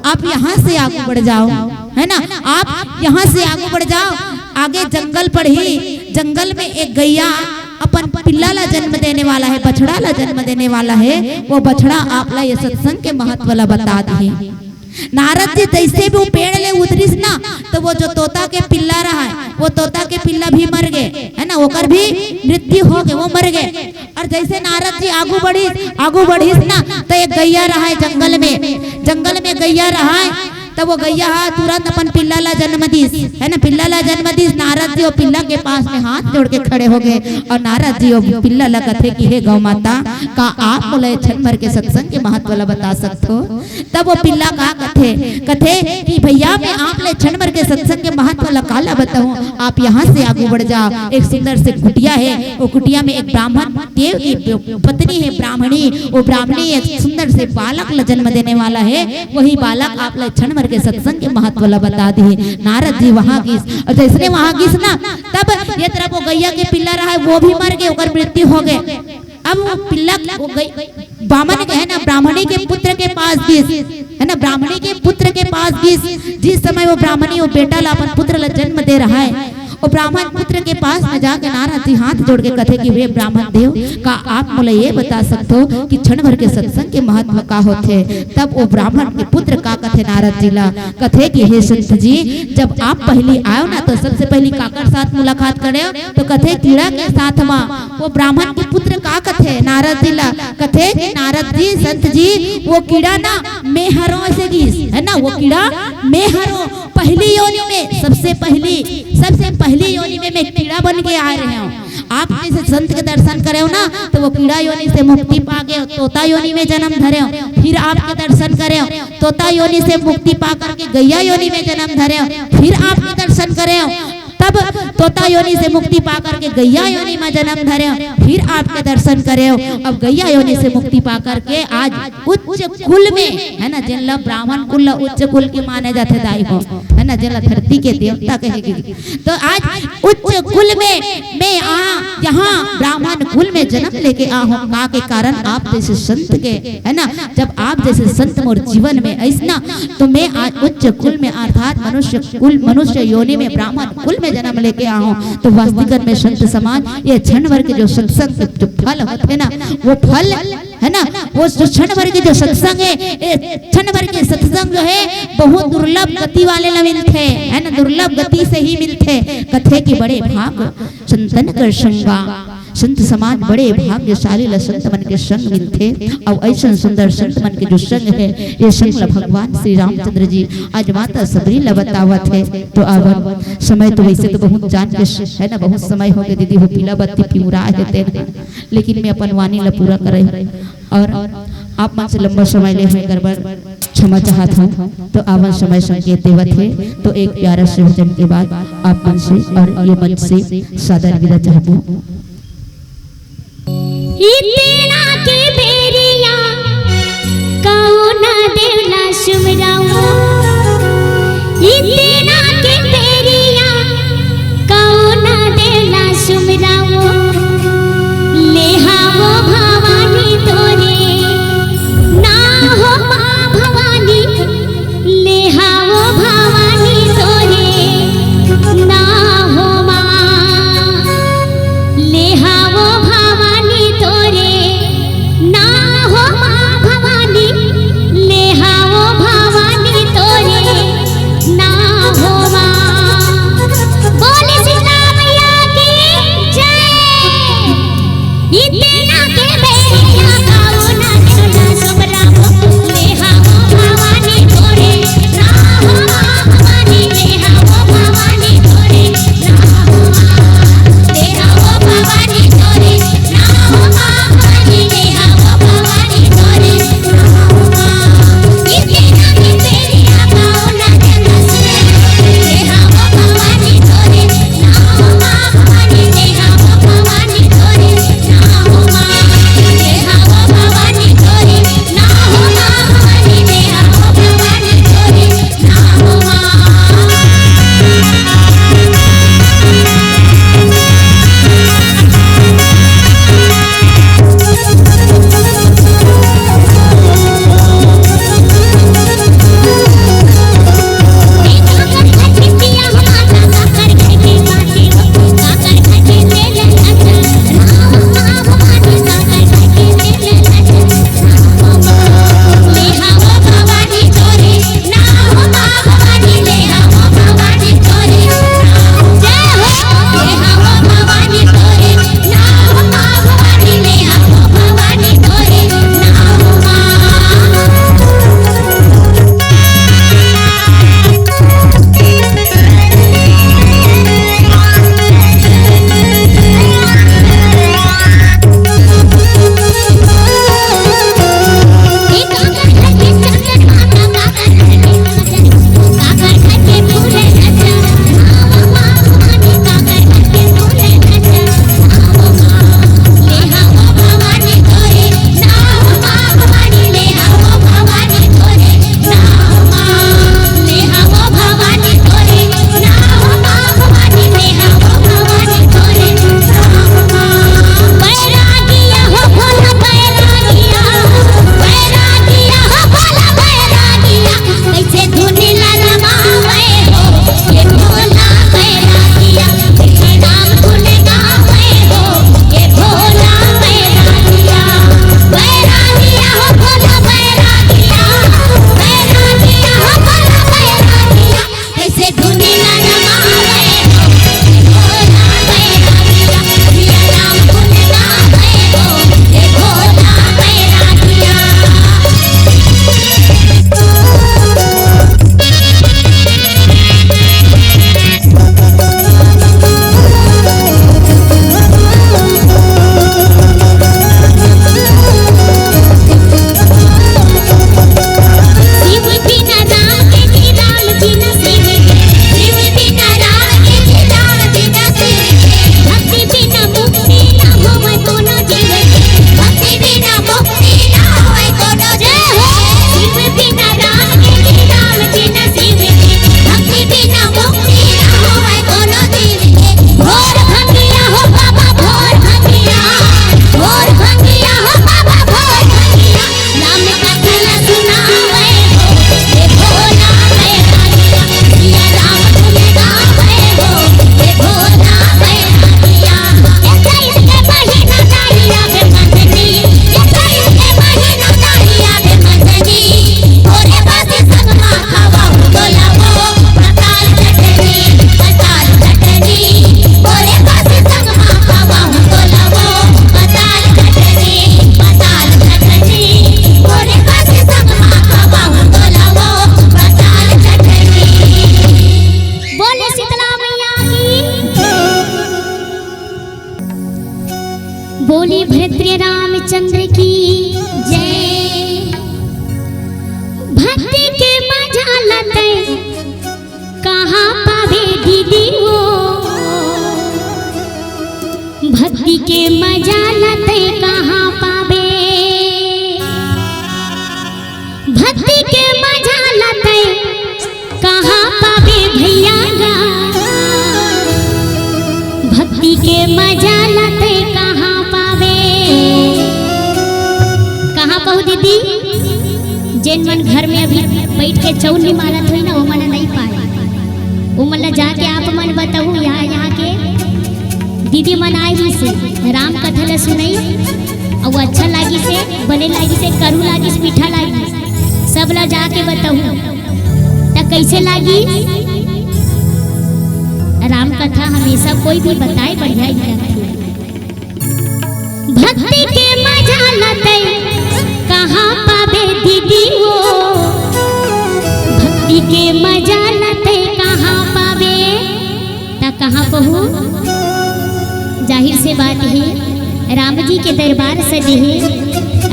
आप यहाँ से आगू बढ़ जाओ, है ना, आप यहाँ से आगू बढ़ जाओ, आगे जंगल पड़ही, जंगल में एक गैया अपन पिल्ला ला जन्म देने वाला है, बछड़ा ला जन्म देने वाला है, वो बछड़ा आप ला ये सत्संग के महत्व ला बता दी। नारद जी जैसे भी वो पेड़ ले उतरिस ना, तो वो जो तोता के पिल्ला रहा है, वो तोता के पिल्ला भी मर गए, है ना, ओकर भी मृत्यु हो गए, वो मर गए। और जैसे नारद जी आगू बढ़िस, आगू बढ़िस ना, तो एक गैया रहा है जंगल में, जंगल में गैया रहा है, तब वो गैया हा तुरंत अपन पिल्ला ला जन्म दिस, है ना, पिल्ला ला जन्म दिस। नारद जी वो पिल्ला के पास में हाथ जोड़ के खड़े हो गए और नारद जी वो पिल्ला ला कथे कि हे गौ माता, का आप मोला क्षण भर के सत्संग के महत्व ला बता सकथो? तब वो पिल्ला का कथे, कथे कि भैया, मैं आप ले क्षण भर के सत्संग के महत्व ला काला बताऊं, आप यहाँ से आगू बढ़ जाओ। एक सुंदर से कुटिया है, वो कुटिया में एक ब्राह्मण देव की पत्नी है ब्राह्मणी, वो ब्राह्मणी एक सुंदर से बालक ला जन्म देने वाला है, वही बालक आप ला क्षण भर के सत्संग के महत्व ला बता दी। नारद जी वहां गिस, और जैसने वहां गिस ना, तब ये तरफ वो गैया के पिल्ला रहा है, वो भी मर गए, ओकर मृत्यु हो गए। अब वो पिल्ला, वो गै-, बामन के, है ना, ब्राह्मणी के पुत्र के पास गिस, है ना, ब्राह्मणी के पुत्र के पास गिस। जिस समय वो ब्राह्मणी वो बेटा ला, अपन पुत्र ला जन्म दे रहा है, वो ब्राह्मण पुत्र के पास में जाके नारद जी हाथ जोड़ के कथे कि वे ब्राह्मण देव, का आप मोला ये बता सकथो कि क्षण भर के सत्संग के महत्व का होथे? तब वो ब्राह्मण के पुत्र का कथे नारद जी ला, कथे कि हे संत जी, जब आप पहली आयो ना, तो सबसे पहली काकर साथ मुलाकात करे? तो कथे कीड़ा के साथ मा। वो ब्राह्मण के पुत्र का कथे नारद जी ला? कथे कि नारद जी, संत जी, वो कीड़ा ना मैं हरों ऐसे गिस, है ना, वो कीड़ा मैं हरों, पहली योनि में, सबसे पहली, सबसे पहली योनि में मैं कीड़ा बन के आ रहे हूँ। आप जैसे संत के दर्शन करे हो ना, तो वो कीड़ा योनि से मुक्ति पा के तोता योनि में जन्म धरे हो, फिर आपके दर्शन करे हो, तोता योनि से मुक्ति पा करके गैया योनि में जन्म धरे हो, फिर आपके दर्शन करे हो, तब तोता योनि से मुक्ति पा करके गैया योनि में जन्म धरे हो, फिर आपके दर्शन करे हो। अब गैया योनि से मुक्ति पा करके आज उच्च कुल में, है ना, जेन ला ब्राह्मण कुल ला उच्च कुल के माने जाथे दाई हो, है ना, जेन ला धरती के देवता कहे गे। तो आज उच्च कुल में मैं आ, यहाँ ब्राह्मण कुल में जन्म लेके आ हूँ, का के कारण आप जैसे संत के, है ना, जब आप जैसे संत मोर जीवन में आइस ना, तो मैं आज उच्च कुल में अर्थात मनुष्य कुल, मनुष्य योनि में ब्राह्मण कुल में जन्म लेके आ हूँ। तो वास्तविकन में संत समाज, ये क्षण भर के जो सत्संग के जो फल होते ना, वो फल, है ना, वो जो क्षण भर के जो सत्संग है, ये क्षण भर के सत्संग जो है, बहुत दुर्लभ गति वाले ला मिलथे, है ना, दुर्लभ गति से ही मिलथे। कथे कि बड़े भाग संतन कर संगा, संत समाज बड़े भाग्यशाली ला संत मन के संग मिलथे। अउ ऐसन सुंदर संत मन के जो संग है, ये संग ला भगवान श्री रामचंद्र जी आज माता सबरी ला बतावत है। तो अब समय तो वैसे तो बहुत जान के श-, है ना, बहुत समय हो गए दीदी, हो पीला बत्ती पिउरा है तेन, लेकिन मैं अपन वाणी ला पूरा करे। और आप मन से लंबा समय ले हुए गड़बड़ क्षमा चाहत हूँ। तो आवन समय संकेत देवत है, तो एक प्यारा से भजन के बाद आप मन से और ये मंच से सादर विदा चाहत हूँ। इतना के बेरिया कौन देवला सुमराओ, इतना के बेरिया कौन देवला सुमराओ, ले हावो भवानी तोरे ना हो माँ भवानी, ले हावो भवानी तोरे ना हो माँ, ले हावो भवानी तोरे ना हो माँ भवानी, ले हावो भवानी तोरे ना हो माँ। बोले शीतला मैया की जय। इतना के बेरिया कौन देवला सुमराओ, ले हावो भवानी तोरे ना हो माँ भवानी, ले हावो भवानी तोरे ना हो माँ, ले हावो भवानी तोरे ना हो माँ भवानी, ले हावो भवानी तोरे ना हो माँ। इतना के बेरिया कौन देवला सुमराओ, ले हावो भवानी तोरे ना हो माँ भवानी, ले हावो भवानी तोरे ना हो माँ। कहाँ पाबे दीदी वो, भक्ति के मजा ला तैं कहाँ पाबे, भक्ति के मजा ला तैं कहाँ पाबे भैया गा, भक्ति के मजा ला तैं कहाँ पाबे। कहाँ पाहू दीदी? जेन मन घर में अभी बैठ के चौल निमारत होई ना, वो मन नहीं पाए। वो मन ला जाके आप मन बताहू, यहाँ, यहाँ के दीदी मन आए रहिसे, राम कथा ला सुनई, अउ अच्छा लागिसे, बने लागिसे, करू लागिस, मीठा लागिस, सब ला जाके बताहू। त कैसे लागिस? राम कथा हमेशा कोई भी बताए बढ़िया ही लगथे। भक्ति के मजा ला तैं कहाँ पाबे दीदी वो, भक्ति के मजा ला तैं कहाँ पाबे। त कहाँ पाहू? जाहिर से बात हे, राम जी के दरबार सजे हे,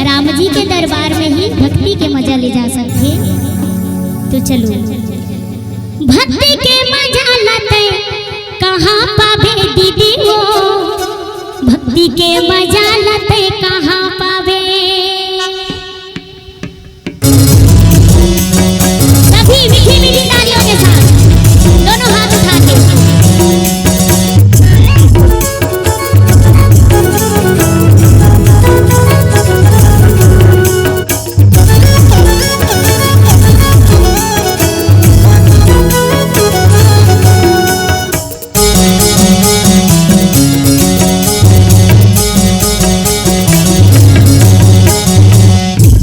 राम जी के दरबार में ही भक्ति के मजा ले जा सकथे। तो चलो, भक्ति के मजा ला तैं कहाँ पाबे दीदी वो, भक्ति के मजा ला तैं कहाँ पाबे। सभी मीठी मीठी तालियों के साथ दोनों हाथ उठा के।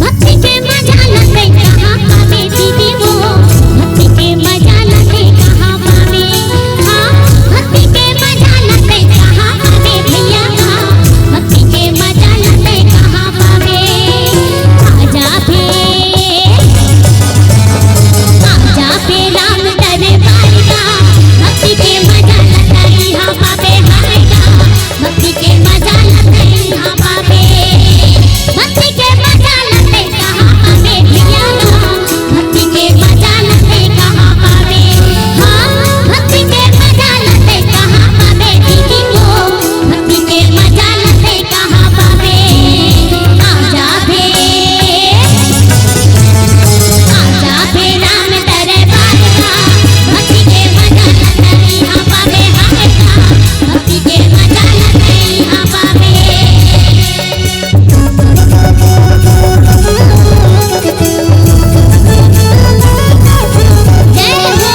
भक्ति के मजा ला तैं कहाँ पाबे दीदी वो, भक्ति के मजा ला तैं कहाँ पाबे। हाँ, भक्ति के मजा ला तैं कहाँ पाबे भैया, हाँ, भक्ति के मजा ला तैं कहाँ पाबे। आजा बे, आजा बे राम दरबार गा, भक्ति के मजा ला तैं इहाँ पाबे हाय गा, भक्ति के मजा ला तैं इहाँ पाबे, भक्ति के मजा ला तैं कहाँ पाबे भैया गा, भक्ति के मजा ला तैं कहाँ पाबे, हाँ, भक्ति के मजा ला तैं कहाँ पाबे दीदी वो, भक्ति के मजा ला तैं कहाँ पाबे, आजा बे, आजा बे राम दरबार गा, भक्ति के मजा ला तैं इहाँ पाबे हाय गा, भक्ति के मजा ला तैं इहाँ पाबे। जय हो।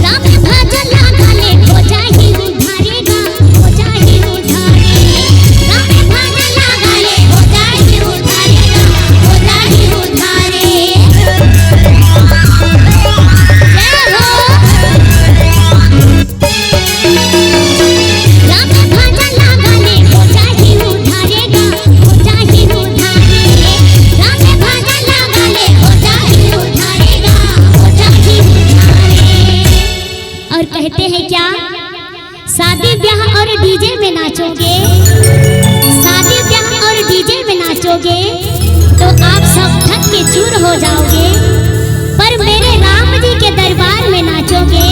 राम भजन लगा ले, हो जाही उद्धारी गा, हो जाही उद्धारी। राम भजन लगा ले, हो जाही उद्धारी गा, हो जाही उद्धारी। जय हो। राम भजन लगा ले, हो जाही उद्धारी गा, हो जाही उद्धारी। राम भजन लगा ले, हो जाही उद्धारी गा, हो जाही उद्धारी। और कहते हैं क्या, शादी ब्याह और डीजे में नाचोगे, शादी ब्याह और डीजे में नाचोगे तो आप सब थक के चूर हो जाओगे, पर मेरे राम जी के दरबार में नाचोगे